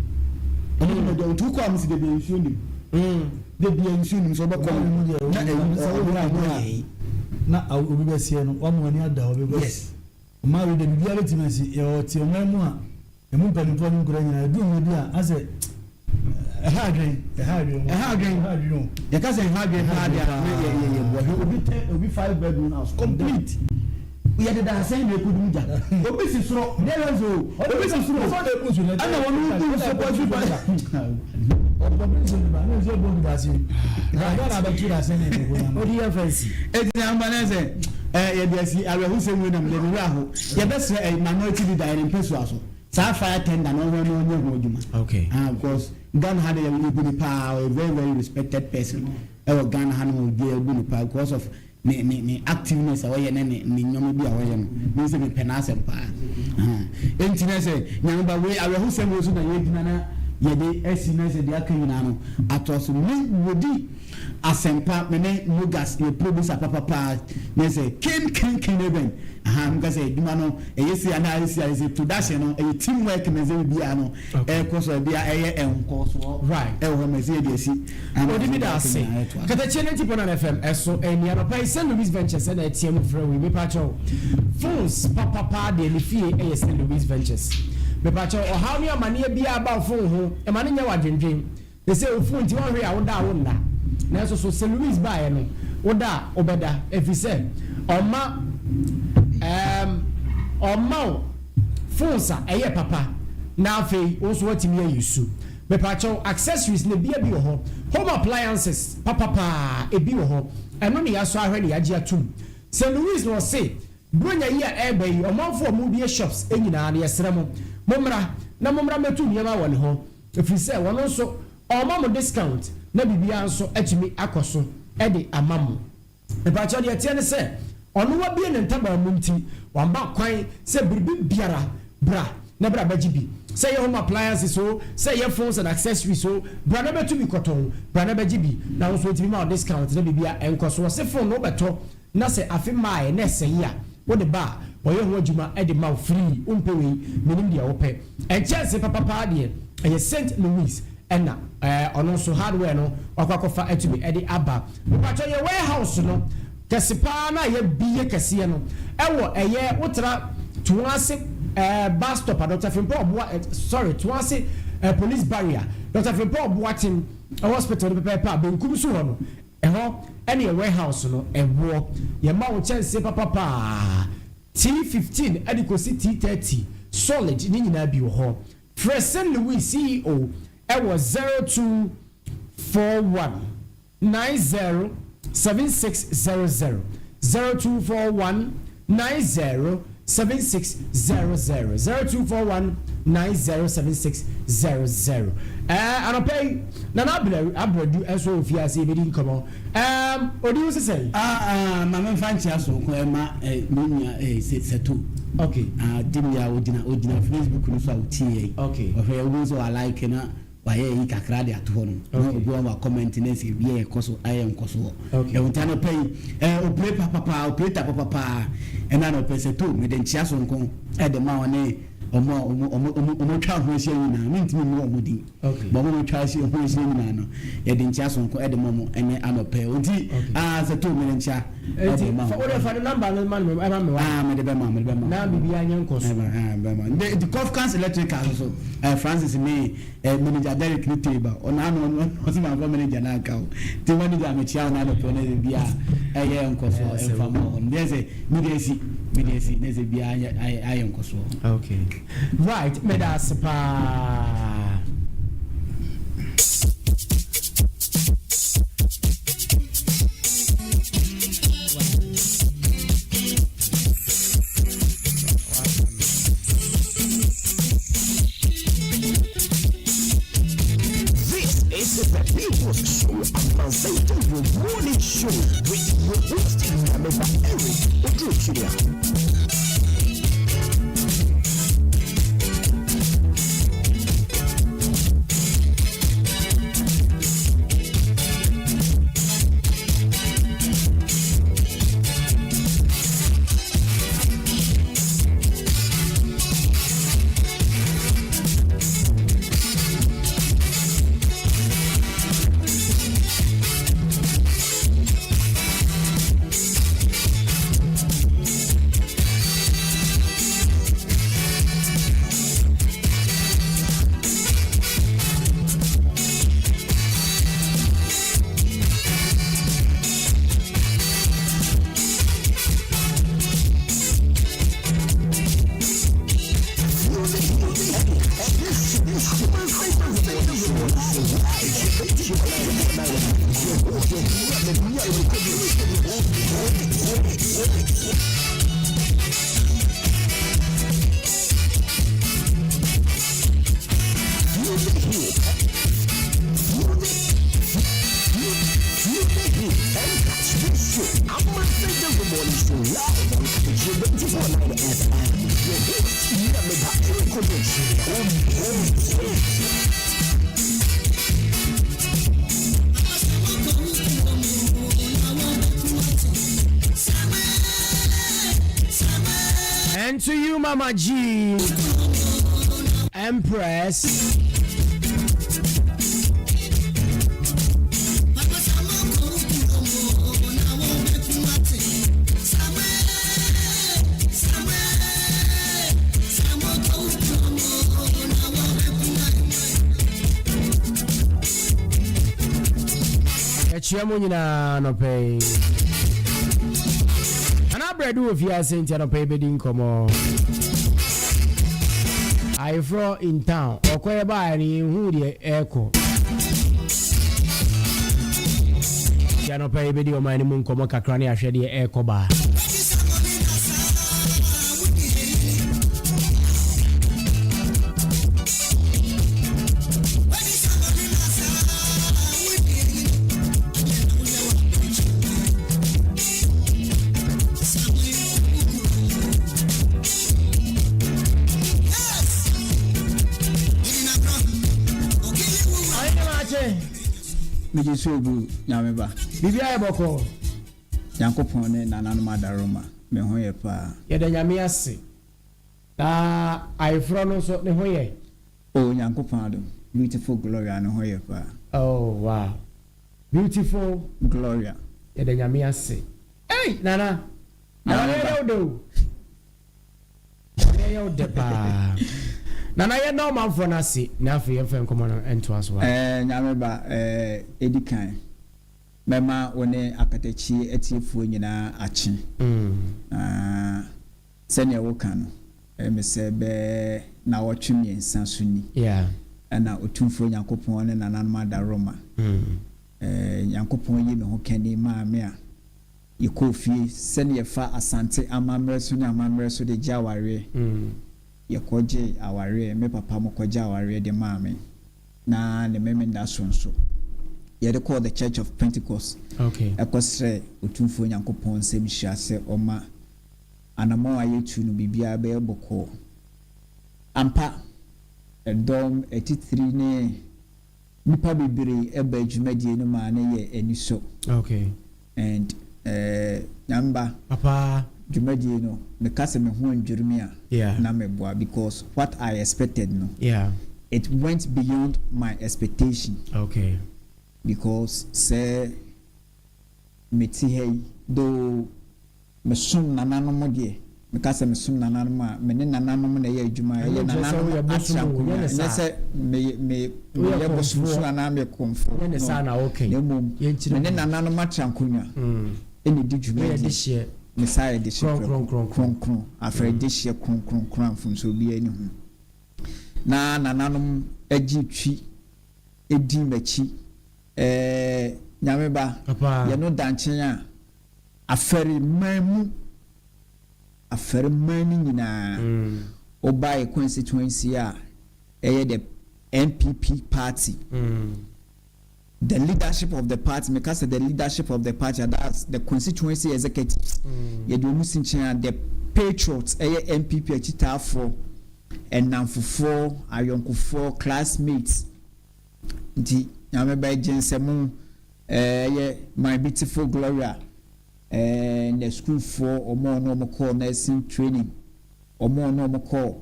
Ɔmo de mo de otu kɔ a mo si de bi nsuo nim. De bi nsuo nim so ɔbɛkɔ na eyi ɔmo de ɔmo yɛ yi. Na obi bɛ seɛ no wɔn ani ada hɔ because. Yes. Ɔmaa wei de biribiara bɛtumi asi yɛwɔ te ɔman mu a emu mpanimfoɔ ne nkura nyinaa edu mmerɛ bi a asɛ ɛha adwen ɛha adwen ɛha adwen ɛha adwen o yɛka sɛ ɛha adwen paa deɛ a ne yɛ yɛ yɛ bɔ hwɛ obi tɛ obi 5 bedroom house complete yɛde da asɛn na ekudum gya obi si soro deɛ yɛ nso obi si soro ɛna wɔn bu nsuo pɔ si pɔ. Odi yɛ fɛn si. Eti na mba ne sɛ ɛ yɛde asi awerɛhosɛm wei nam yɛde wura ho yɛbɛsrɛ ɛ minority leader yɛde mpɛsua so saa fire tender na ɔhwɛ na ɔnyɛ ho adwuma. Ah, because Ghana ha de yɛ ebu ne paa, ɔyɛ very very respected person ɛwɔ Ghana ha no, obi ebu ne paa because of ne ne ne activeness a ɔyɛ ne ne ne nneɛma bi a ɔyɛ no ne sɛ mepɛ n'asɛm paa. Enti na sɛ nyame ba wei awerɛhosɛm wei so na yɛgyina na. yɛde asi na sɛ deɛ aka nyinaa no atoa so. Me Wodi Asɛmpa, me ne Mogas yɛ producer papapaa na sɛ ken ken ken eben aha meka sɛ adwuma no ɛyɛ sei anaa ɛyɛ sei a ɛsɛ production no ɛyɛ team work na sɛ biribiara no ɛkɔ so ɛbia ɛyɛ nkɔsoɔ Right. ɛwɔ hɔ ma ɛsɛ yɛde asi ama Odi mi deɛ da aka ase. nyinaa ɛtoa so. Katakyie 90.9 FM ɛso ɛni anɔpa yi St. Louis Ventures ɛna ɛteɛ mu frɛ wo yi mepakyɛw phones papapa deɛ ne fie ɛyɛ St. Louis Ventures mepakyɛw ɔhaw ne amaneɛ biara ba wo phone ho ɛma ne nyɛ wadwendwen te sɛ wo phone nti wɔnhwɛ a woda a wonna nanso so St. Louis baeɛ no woda a wobɛda ɛfiri sɛ ɔma ɔma wo phones a ɛyɛ papa na afei wo nso watumi ayi su. Mepakyɛw accessories na ebia bi wɔ hɔ, home appliances papapaa ebi wɔ hɔ, ɛno ne yɛasɔ ahwɛ ne yɛagye atum. St. Louis na ɔse Buronya yi a ɛreba yi ɔmanfo a wɔrebue shops nyinaa no yɛsrɛ mo mommra na mommra mmɛto nneɛma wɔ ne hɔ ɛfiri sɛ wɔno nso ɔrema mo discount na biribiara nso atumi akɔ so de ama mo. Mepakyɛw deɛ ɛteɛ ne sɛ ɔno wabue ne ntaban mu nti wama kwan sɛ biribi biara bra na bra bɛgye bi. Sɛ ɛyɛ home appliances oo, sɛ ɛyɛ phones and accessories oo, bra na bɛto bi kɔtɔn, bra na bɛgye bi na wo nso wɔtumi ma wo discount na biribiara ɛnkɔ so. Wɔse phone no wobɛtɔ na sɛ afe mmaeɛ na ɛsɛe a, wode ba a, wɔyɛ ho adwuma de ma wo free. Wompɛ wei? Menim deɛ wopɛ. Nkyɛnse papa paa deɛ, ɛyɛ Saint Louis ɛna ɔno nso hardware no wakɔ akɔfa atumi de aba. Mepakyɛw yɛ warehouse no kɛse paa no a yɛabue kɛseɛ no ɛwɔ ɛyɛ wotra Toase ɛɛ bus stop a Doctor Frimpong Ɔboa ɛ sorry Toase ɛ police barrier Doctor Frimpong Ɔboaten hospital no pɛpɛɛpɛ a benkum so hɔ no ɛhɔ ɛne yɛ warehouse no ɛwoɔ. Yɛma wo kyɛnsee papa paa T15 ɛde kɔsi T30 solid ne nyinaa bi wɔ hɔ. Frɛ Saint Louis CEO ɛwɔ 0241 90 7600, 0241 90 7600, 0241 90 7600. Ɛɛ anɔpa yi, Nana Abrɛ Abrɛdu nso wɔ fie ase yɛbɛdi nkɔmmɔ. Ɛɛm odi wo sesɛn? Ah ah ma me nfa nkyea soronko ɛma eh, me nua eh, Sɛto. Okay. Ah, Dimia ogyina ogyina Facebook no so a otie yɛn. Okay. Ɔhwɛ yɛn wohu sɛ wa like na wayɛ yi kakra de ato hɔ no. Na Okay. obi wa comment na sɛ bi yɛ kɔ so ayɛ nkɔsoɔ. Okay. Ɛwɔ nti anɔpa yi eh, opere papapa operator papapa ɛna anɔpa Sɛto mede nkyea soronko ɛde ma ɔne ɔmo a ɔmo ɔmo ɔmo ɔmo twa ho ahyia nyinaa mentumi mmɔ ɔmo din. Okay. Bɔ ɔmo twa ahyia ho ahyia nyinaa no yɛde nkyea sononko ɛde ma ɔmo ɛnɛ anɔpa yi nti aa sɛ to mede nkyea ɛde ma Nti wode fa ne number no ma no ɛma me wa. Aa mede bɛma mede bɛma. Na biribi anyɛ nkɔ so. Ɛma aa bɛma. Nti nti Kofkans Electrical nso so ɛɛ Francis ne ɛɛ manager Derek ne Teba ɔno ano ɔno ɔsi ma nfa manager no anka o nti manager mekyea ɔno anɔpa yi na biribi a ɛyɛ nkɔ so ɛnfa ma ɔno deɛ sɛ mede asi mede asi na sɛ biribi ayɛ ayɛ nkɔ soɔ. Okay. Right, meda ase paa. This is the People's Show, Amansan Radio Morning Show with your host, Nyameba Eric Odro Jr. And to you Mama G, Empress. Yɛkyia mo nyinaa anɔpa yi. Nana Abrɛdu wɔ fie ase nti anɔpa yi bɛdi nkɔmmɔ. Ayeforɔ in town. Ɔkɔ yɛ baeɛ no yɛnhu deɛ ɛrekɔ. Nti anɔpa yi bɛdi ɔman no mu nkɔmmɔ kakra ne ahwɛ deɛ ɛrekɔ baa. Megye so obu Nyame ba. Biribi ayɛ bɔkɔɔ. Nyankopɔn ne nananom adaroma, me ho yɛ paa. Yɛda Nyame ase. Na ayeforɔ no nso ne ho yɛ? Oh Nyankopɔn adom, beautiful Gloria ne ho yɛ paa. Oh wow beautiful Gloria. Yɛda Nyame ase. Ei Nana, awareɛ yɛ wo dɛ o. Awareɛ yɛ wo dɛ paa. Nana yɛnda ɔmanfoɔ no ase na afei yɛmfa nkɔmmɔ no ntoa so. Eh Nyame ba eh, edi kan mɛma wo ne akatakyie atiefoɔ nyinaa akye. Na Sɛdeɛ woka no, ɛyɛ me sɛ bɛyɛ nnawɔtwe mmiɛnsa so ni na Otumfoɔ Nyankopɔn ne nananom adaworoma, Nyankopɔn yii ne ho kani maa me a yɛkɔɔ fie sɛdeɛ yɛfa Asante amammerɛ so ne amammerɛ so de gye awareɛ. Yɛkɔgyee awareɛ, me papa mo kɔgyee awareɛ de maa me, na ne Memenda so nso, yɛde kɔɔ The Church of Pentecost kɔsrɛɛ Otumfoɔ Nyankopɔn nsam nhyira sɛ ɔmma Anammɔn a yɛtu no, biribiara bɛyɛ bɔkɔɔ. Ampa, dɔm atitire ne nnipa bebree ba dwumadie no maa no yɛ anisɔ. Okay. And eh, Nyamba, Papa. dwumadie no, meka sɛ me ho andwiri me a, Yeah. na meboa because what I expected no, Yeah. it went beyond my expectation. Okay. Because sɛ mete ha yi, though Mesom nananom deɛ, meka sɛ mesom nananom a, me ne nananom na ɛyɛ adwuma, ɛyɛ nananom atra nkonnwa, ɛnyɛ sɛ me me meyɛ bosomsom anaa meyɛ kɔmfoɔ, no, na mmom me ne nananom atra nkonnwa ɛna ɛdi dwumadie, me saa yɛ dehyeɛ prɛko, kronkron, afra dehyeɛ kronkron koraa mfomsoɔ biara nni ho, na nananom gye twi di m'akyi, ɛɛ Nyame ba, yɛno da nkyɛn a. Afɛre man mu, afɛre man no nyinaa, woba yɛ constituency a ɛyɛ the NPP party, the leadership of the party, meka sɛ the leadership of the party, that's the constituency executives, yɛde wɔn si nkyɛn a, the patriots, ɛyɛ NPP akyitaafoɔ, nnamfofoɔ, ayɔnkofoɔ, classmates, nti Nyame bɛgye nsɛm Ɛyɛ My Beautiful Gloria na sukuufoɔ, wɔn a wɔne wɔn kɔɔ nursing training, wɔn a wɔne wɔn kɔɔ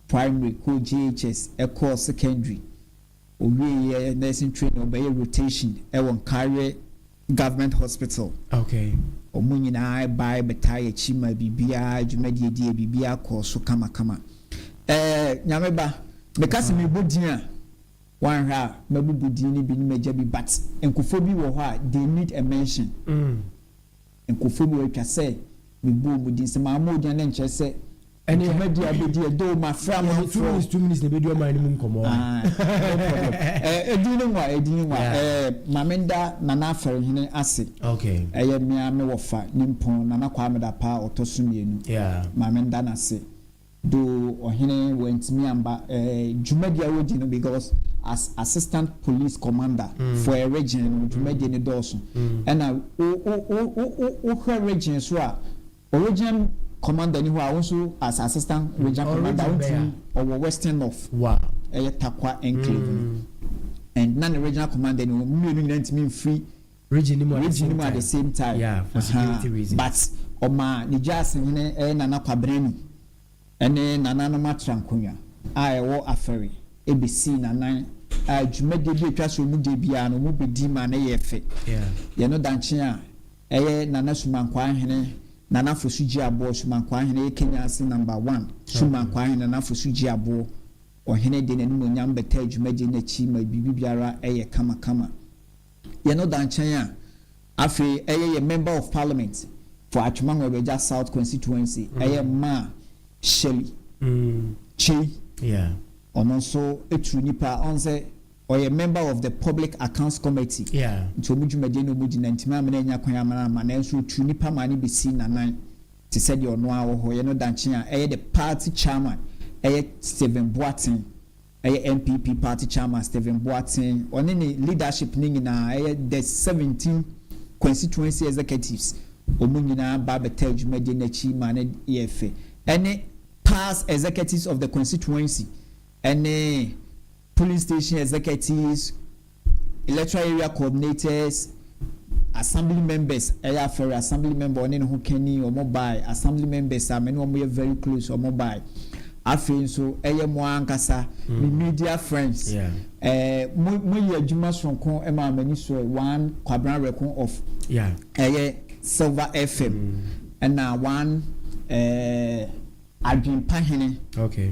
primary, kɔɔ JHS, kɔɔ secondary, wɔwieeɛ nursing training, wɔbɛyɛ rotation wɔ Nkareɛ Government Hospital. Okay. Wɔn nyinaa baeɛ bɛtaa yɛn akyi ma biribiara, dwumadie diiɛ, biribiara kɔɔ so kamakama. Ɛɛ, Nyame ba, meka sɛ mebɔ din a, Woanhwɛ a mɛbubu din no bi ne magya bi but nkurɔfoɔ bi wɔ hɔ a they need a mention. Nkurɔfoɔ bi wɔ hɔ atwa sɛ mebu wɔn din. Sɛ mammɔ wo din a na ɛnkyerɛ sɛ dwumadie a wobɛdi yɛ though mafrɛ amanfoɔ. 2 minutes 2 minutes na ɛbɛdi ɔman no mu nkɔmmɔ. Ah, no problem. Ɛdin no nwa, ɛdin no nwa. Ma menda Nana Afɛrehene ase. Okay. Ɛyɛ me ara me wɔfa nimpɔn Nana Kwame Dapaah ɔtɔ so mmienu. Ma menda no ase. Though ɔhene wantumi amba eh, dwumadi a ɔdi no because as assistant police commander for a region no dwumadie no dɔɔso. Ɛna wo wo wo wo wo hwɛ region so a, region commander ni hɔ a wo nso as assistant region commander wontumi ɔwɔ western north ɛyɛ Tarkwa enclave no and na ne regional commander ni hɔ, mo mmienu nyinaa ntumi mfiri Region no mu at the region same no mu at the time. same time. Yeah, for security Ahaa reasons. but ɔmaa ne gyaasehene ɛyɛ Nana Kwabrani. Ɛne nananom atra nkonnwa a ɛwɔ Afɛre bɛsii n'anan a dwumadie bi a ɛtwa sɛ wɔn die biara no wɔn bɛdi ma no yɛ fɛ. Yɛn no dankye a ɛyɛ Nana Sumankwaa Hene Nana Fosu Gyeaboɔ Sumankwaa Hene ɛyɛ Kenya ase number one Sumankwaa Hene Nana Fosu Gyeaboɔ Ɔhene de n'animuonyam bɛtaa dwumadie no akyi ma biribi biara yɛ kama kama. Yɛn no da nkyɛn a, afei ɛyɛ yɛn Member of Parliament for Atwima Nwabiagya South Constituency, ɛyɛ Maa Shirley Kyei. Ɔno nso turu nipa, ɔn sɛ ɔyɛ member of the Public Accounts Committee, nti wɔn dwumadie no wɔn di na ntumi amena anya kwan amena ama, nanso ɔturu nipa maa no bɛsii n'anan te sɛ deɛ ɔno ara wɔ hɔ. Yɛn no da nkyɛn a, ɛyɛ the party chairman, ɛyɛ Stephen Boateng. Ɛyɛ NPP party chairman Stephen Boateng, ɔne ne leadership no nyinaa, ɛyɛ the 17 constituency executives, wɔn nyinaa ba bɛtaa dwumadie no akyi ma no yɛɛ fɛ, ɛne past executives of the constituency, ɛne polling station executives, Electoral area coordinators, assembly members, ɛyɛ Afɛre assembly member ɔne ne ho kani wɔn bae, assembly members a me ne wɔn yɛ very close wɔn bae. Afei nso ɛyɛ mo ankasa me media friends, ɛɛ mo mo yɛ adwuma soronko ɛma m'ani sɔe, one Kwabena Reko of ɛyɛ Silver FM, ɛna one ɛɛ Adwenpa Hene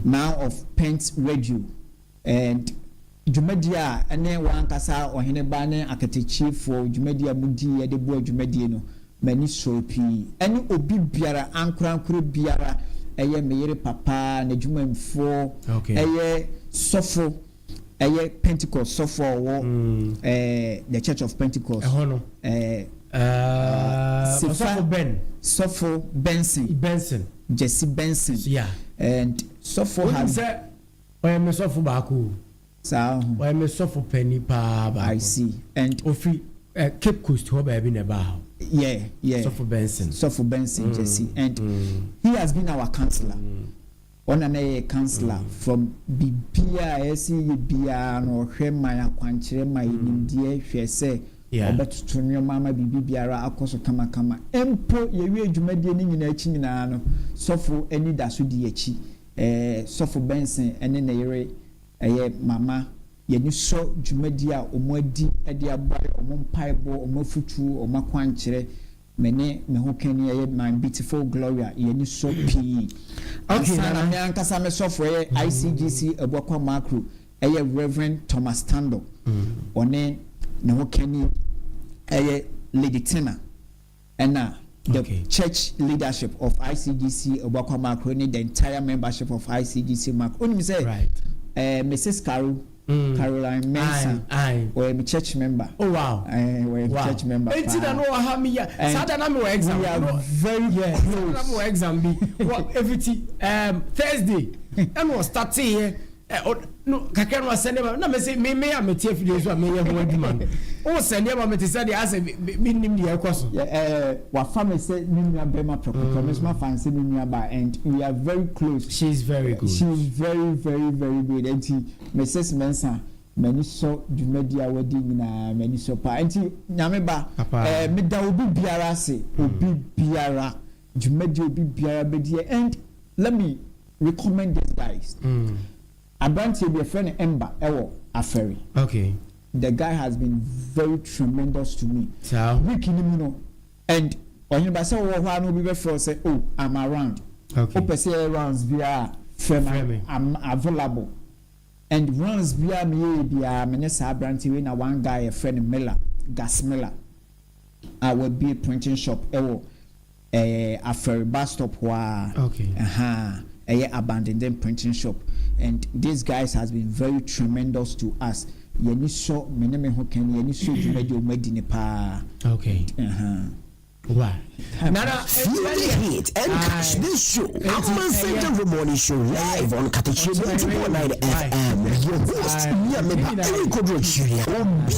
now of Pent Radio. And dwumadie a ɛne w'ankasa ɔhene ba ne akatakyifoɔ dwumadie a modiiɛ de boa dwumadie no, m'ani sɔɔ pii. Ɛne obi biara, ankorankoro biara, ɛyɛ me yere papa, n'adwumayɛfoɔ, ɛyɛ sɔfo, ɛyɛ Pentecost sɔfo a ɔwɔ ɛɛ The Church of Pentecost. Ɛhɔ no. Ɛɛ Sefa Ɔsɔfo Ben. Sɔfo Benson. Benson. Jesse Benson. And sɔfo Wonim has. sɛ ɔyɛ me sɔfo baako o. Saa ho. Ɔyɛ me sɔfo panin paa baako. I see. And. Ofi eh, Cape Coast hɔ baabi na ɛbaa hɔ. Yeah. Sɔfo Benson. Sɔfo Benson Jesse. And he has been our counselor. Ɔna na yɛ counselor from biribiara a ɛsɛ yɛ biara no, ɔhwɛ ma yɛ akwankyerɛ, ma yɛ nimdeɛ, hwɛ sɛ ɔbɛtoto nneɛma ama biribi biara akɔ so kamakama. Mpo yɛwie dwumadie no nyinaa akyi nyinaa no, sɔfo ani da so di akyi. Sɔfo Benson ne ne yere ɛyɛ Mama, yɛni sɔ dwumadie a wɔn adi de aboa yɛ, wɔn mpaebɔ, wɔn afutuo, wɔn akwankyerɛ. Me ne me ho kani ɛyɛ my beautiful Gloria, yɛni sɔ pii. Ansa na Nana. Me ankasa me sɔfo ɛyɛ ICGC Abuakwa Makro, ɛyɛ Reverend Thomas Tando, ɔne ne ho kani ɛyɛ Lady Tina, ɛna the church leadership of ICGC Abuakwa Makro ne the entire membership of ICGC Makro. Onim sɛ Mrs. Caro, Caroline Mensah, ɔyɛ me church member. Oh wow. Ɔyɛ me church member Enti na paa. no ɔha mi ya. And Saa da na mi wɔ exam. we are No, very yeah, saa da na close. mi wɔ exam bi. Wɔ efiti Thursday ɛna ɔstart yɛ ɛ ɔ no kakra no asɛn nneɛma na mɛ sɛ me a mɛ tie afidie so a mɛ yɛ ho adwuma no. O sɛ nneɛma mɛ te sɛ deɛ asɛ mi nim deɛ ɛkɔ so. Yeah, wafa me sɛ me nua bɛrima prɛko pɛ, me nso mafa no sɛ me nua baa, and we are very close. She is very good. She is very very very good. Nti Mrs. Mensah, m'ani sɔ dwumadi a wadi nyinaa, m'ani sɔ paa. Nti Nyame ba, Papa. Meda obi biara ase, obi biara, dwumadi obi biara bɛdi, and let me recommend these guys. Aberanteɛ bi yɛfrɛ no Emba ɛwɔ Afɛre. The guy has been very tremendous to me. Saa. Week ni mu no, and ɔhene ba sɛ wɔwɔ hɔ a na obi bɛfrɛ wo sɛ, "Oh, I'm around." Wopɛ sɛ yɛyɛ rounds biara, frɛ Frɛ me. Me. I'm available. And rounds biara meyɛyɛ biara, me ne saa aberanteɛ wei na one guy yɛfrɛ no Miller, Gas Miller, a wabie printing shop ɛwɔ Afɛre bus stop hɔ a. Ɛha ɛyɛ abandoned printing shop, and these guys has been very tremendous to us. Yɛni sɔ, me ne me ho kɛn, yɛni sɔ dwumadi a wɔn adi ne paa. Wa. Nana. Feel the heat and catch this show. Amansan Dawuro Morning Show live on Katakye 94.9 FM. With your host, Nyameba Eric Odro Jr. Obi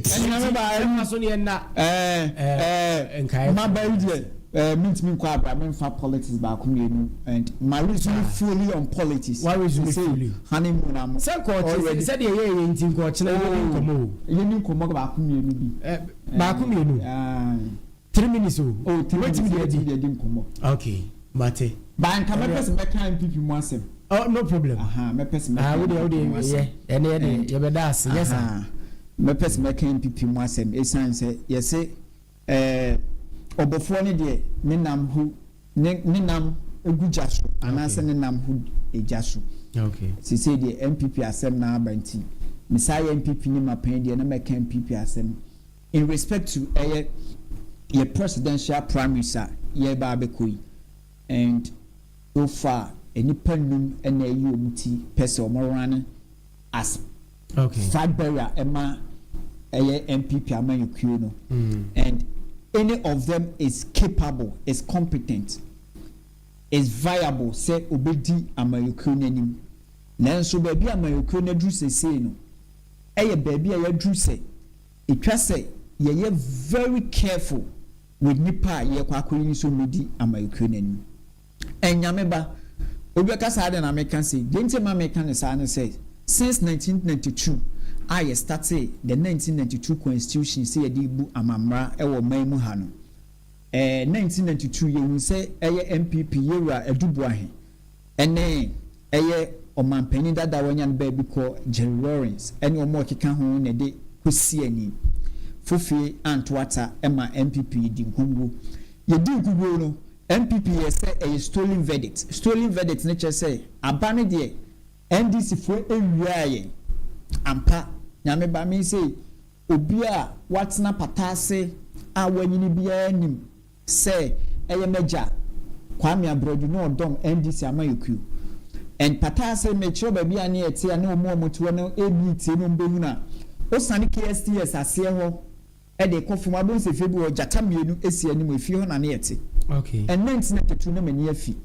Ɛnyame ba. Ɛma so ne yɛn na. Ɛɛ Nkae. Maba yi deɛ, mintimi nkɔ abira memfa politics baako mmienu, and ma resume fully on politics. Wa resume Say, fully. Honeymoon am Sɛ nkɔɔkye already. sɛdeɛ yɛyɛ yɛ nti nkɔɔkyena yɛbɛdi nkɔmmɔ o. Yɛni nkɔmmɔ baako mmienu bi. Baako mmienu. Aye. 3 minutes o. Oh, 3 Wetin minutes. de adi? Wetin de adi nkɔmmɔ. Okay. Mate. Ba nka mɛpɛ sɛ mɛka NPP mu asɛm. Oh, no problem. Mɛpɛ sɛ mɛka Ah, wode NPP wode mu asɛm. yɛ ɛne yɛde yɛbɛda ase yɛ saa. Mɛpɛ sɛ mɛka NPP mu asɛm, ɛsiane sɛ yɛse ɔbɔfoɔ no deɛ, ne nam ho ne nam gu gya so anaasɛ ne nam ho gya so. Sesei deɛ NPP asɛm na aba, nti mesaa yɛ NPP ne mapan deɛ na mɛka NPP asɛm in respect to ɛyɛ yɛ presidential primaries a yɛreba abɛkɔ yi. And so far, nnipa num na ɛyi wɔn ti pɛ sɛ wɔn run as flag bearer ɛma ɛyɛ NPP amanyɔkuo no, and any of them is capable, is competent, is viable sɛ obedi amanyɔkuo n'anim. Nanso baabi a amanyɔkuo no aduru sesei no, ɛyɛ baabi a yɛaduru sɛ etwa sɛ yɛyɛ very careful with nipa a yɛkɔ akɔyi ne so mmedi amanyɔkuo n'anim. Ɛnyame ba, obi bɛka saa de na meka se deɛ nti ma meka ne saa ne sɛ, since 1992 a yɛ started the 1992 constitution sɛ yɛde bu amamra ɛwɔ ɔman mu ha no, 1992 yɛhu sɛ ɛyɛ NPP yɛwura Adu Boahen ɛne ɛyɛ ɔmanpanin dada wɔnya no baabi kɔ Jerry Rawlings ɛne wɔn a ɔkeka ho na ɛde kɔsi ani fofie anto ata ɛma NPP di nkongo. Yɛdi nkuguo no, NPP yɛ sɛ ɛyɛ stolen verdict. Stolen verdict ne kyerɛ sɛ aba ne deɛ NDC foɔ ewia yɛn ampa. Nyame ba, mi sɛ obi a watena pata ase a wanyini biara nim sɛ ɛyɛ mɛgya Kwame Abradu na ɔdɔm NDC amayɔkuo. And pata ase, mekyerɛ baabi a ne yɛte a ne wɔn a wɔte hɔ no ebi tie no mbɛhu na osane KSTS aseɛ hɔ ɛde kɔ fam abɔnsa efie bi wɔ gyata mmienu esi anim, efie hɔ na ne yɛte. Ɛnna ntina tatu na m'ani afi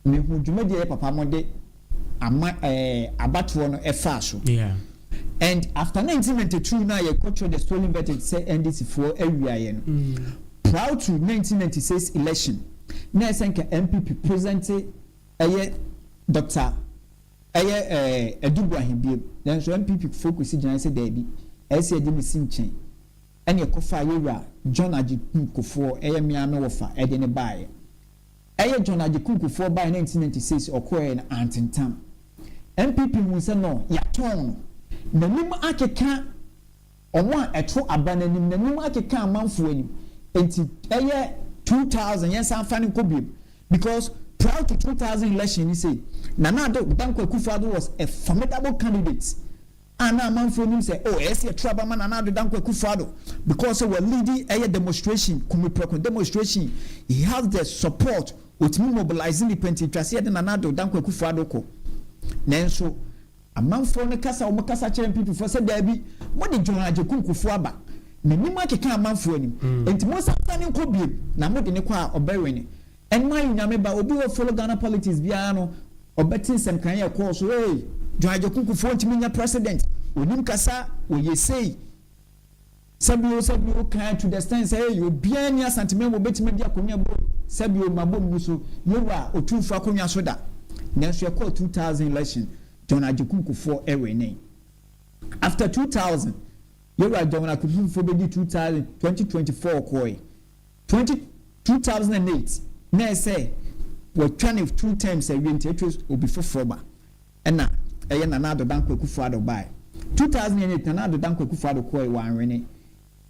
mehu dwumadie yɛ papa mo de ama abatoɔ no ɛfaa so. And after 1992 na yɛkɔtwerɛ the stolen verdict sɛ NDC foɔ awiaeɛ no, prior to 1996 election, na ɛsɛ nka NPP present ɛyɛ Dr. ɛyɛ Adu Boahen biem, nanso NPP focus gyina sɛ daabi, ɛsɛ yɛde ne si nkyɛn, ɛne ɛkɔfa yɛwura John Agyekum Kufuor, ɛyɛ mmea me wɔfa, ɛde ne baeɛ. Ɛyɛ John Agyekum Kufuor baeɛ 1996, ɔkɔɛ no antentam. NPP hu sɛ no yɛatɔn no, n'anim akeka ɔmo a ɛto aba n'anim, n'anim akeka amanfoɔ anim, nti ɛyɛ 2000 yɛn san fa ne nkɔ biem, because prior to 2000 election ni say Nana Addo Dankwa Akufo-Addo was a formidable candidate a na amanfoɔ nim sɛ, oh, ɛyɛ sɛ yɛto aba ma Nana Addo Dankwa Akufo-Addo because wɔ lead ɛyɛ demonstration, Kumepreko demonstration. He has the support, otumi mobilize nipa, nti atwa sɛ yɛde Nana Addo Dankwa Akufo-Addo kɔ. Nanso amanfoɔ no kasa, wɔn kasa kyerɛ NPP foɔ sɛ daabi, mo de John Agyekum Kufuor aba, n'anim akeka amanfoɔ anim, nti mo nsa ne nkɔ biem na mo de ne kɔ a ɔbɛwɛ ne ɛnma yi. Nyame ba, obi wɔ follow Ghana politics biara no, ɔbɛte nsɛm kan yɛ kɔɔ so, ee, John Agyekum Kufuor ntumi nya president, onim kasa, oyɛ sei, sɛbio sɛbio kan to the extent sɛ ee, obiara ni Asanteman mu obetumi di akonnwa bo sɛbio ma bɔ mu so yɛwura Otumfo akonnwa so da. Nanso yɛkɔɔ 2000 election, John Agyekum Kufuor ɛwɛ ne. After 2000, yɛwura John Agyekum Kufuor bɛdi 2000, 2024 kɔɛ 20 2008 na ɛsɛ wɔtwa ne two terms awie, nti etu obi foforɔ ba, ɛna ɛyɛ Nana Addo Dankwa Akufo Addo bae. 2008, Nana Addo Dankwa Akufo Addo kɔɛ, wɔanwene.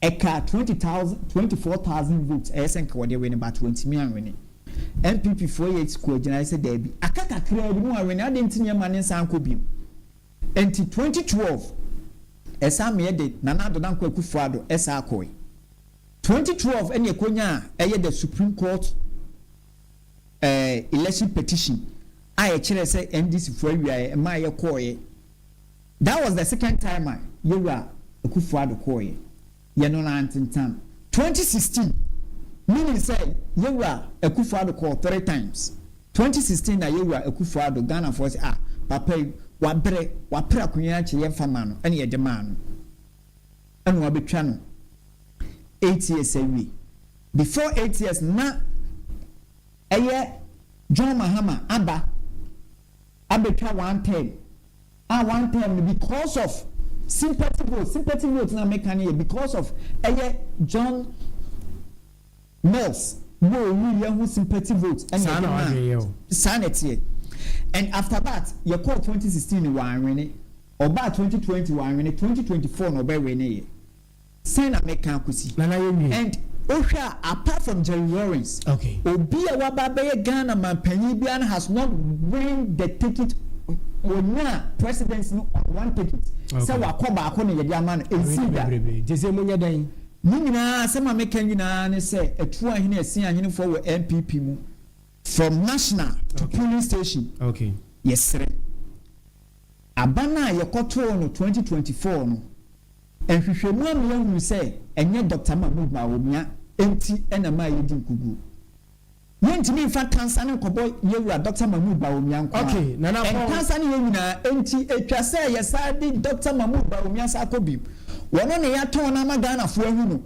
Ɛka 20,000, 24,000 votes ɛyɛ sɛ nka wɔde wene, but wɔntumi anwene. NPP foɔ yɛ kɔ gyina sɛ daabi, aka kakraa bi mu awene ade, nti nneɛma ne nsa nkɔ biem. Nti 2012 ɛsan meyɛ de Nana Addo Dankwa Akufo Addo ɛsa akɔɛ. 2012 ɛne ɛkɔnya a ɛyɛ the Supreme Court election petition a yɛkyerɛ sɛ NDC foɔ awia ɛmaa yɛ kɔɔyɛ. That was the second time a yɛwura Akufo Addo kɔɔyɛ yɛno na antentam. 2016, meaning sɛ yɛwura Akufo Addo kɔɔ three times. 2016 na yɛwura Akufo Addo, Ghana foɔ sɛ, ah, papa yi wabrɛ, wapere akonnwa akyɛ, yɛmfa ma no, ɛne yɛde maa no, ɛna wabɛtwa no 8 years awie. Before 8 years na ɛyɛ John Mahama aba abɛtwa one term a one term no because of sympathy vote. Sympathy vote na meka no yɛ because of ɛyɛ John Mills. Wo owu yɛ ho sympathy vote ɛna Saa ɛde na maa wadwene yɛ o. Saa na ɛteɛ. And after that yɛkɔɔ 2016 no wanwene, ɔbaa 2020 wanwene, 2024 na ɔbɛwene yɛ. Sɛn na meka akosi? Nana yɛ nwie. And wohwɛ a, apart from Jerry Rawlings, obi a waba abɛyɛ Ghana manpanyin biara no has not win the ticket, onyaa presidency no on one ticket, sɛ wakɔ baako na yɛde ama no, ɛnsii da. Bebrebe. Nti sɛ monyɛ dɛn? Ne nyinaa, asɛm a meka nyinaa ne sɛ atuo ahene asia ahenefoɔ wɔ NPP mu from national to polling station, yɛsrɛ. Aba no a yɛkɔtoo no 2024 no, nhwehwɛmu ama yɛahunu sɛ ɛnyɛ Dɔkta Mahmood Bawumia nti na ɛmaa yɛdi nkoguo. Yɛntumi mfa nkansa no nkɔbɔ yɛn wura Dɔkta Mahmood Bawumia nko ara. Nkansa ne yɛn nyinaa, enti ɛtwa sɛ yɛsan de Dɔkta Mahmood Bawumia san kɔ bio. Wɔno na yɛatɔn no ama Ghanafoɔ ahu no.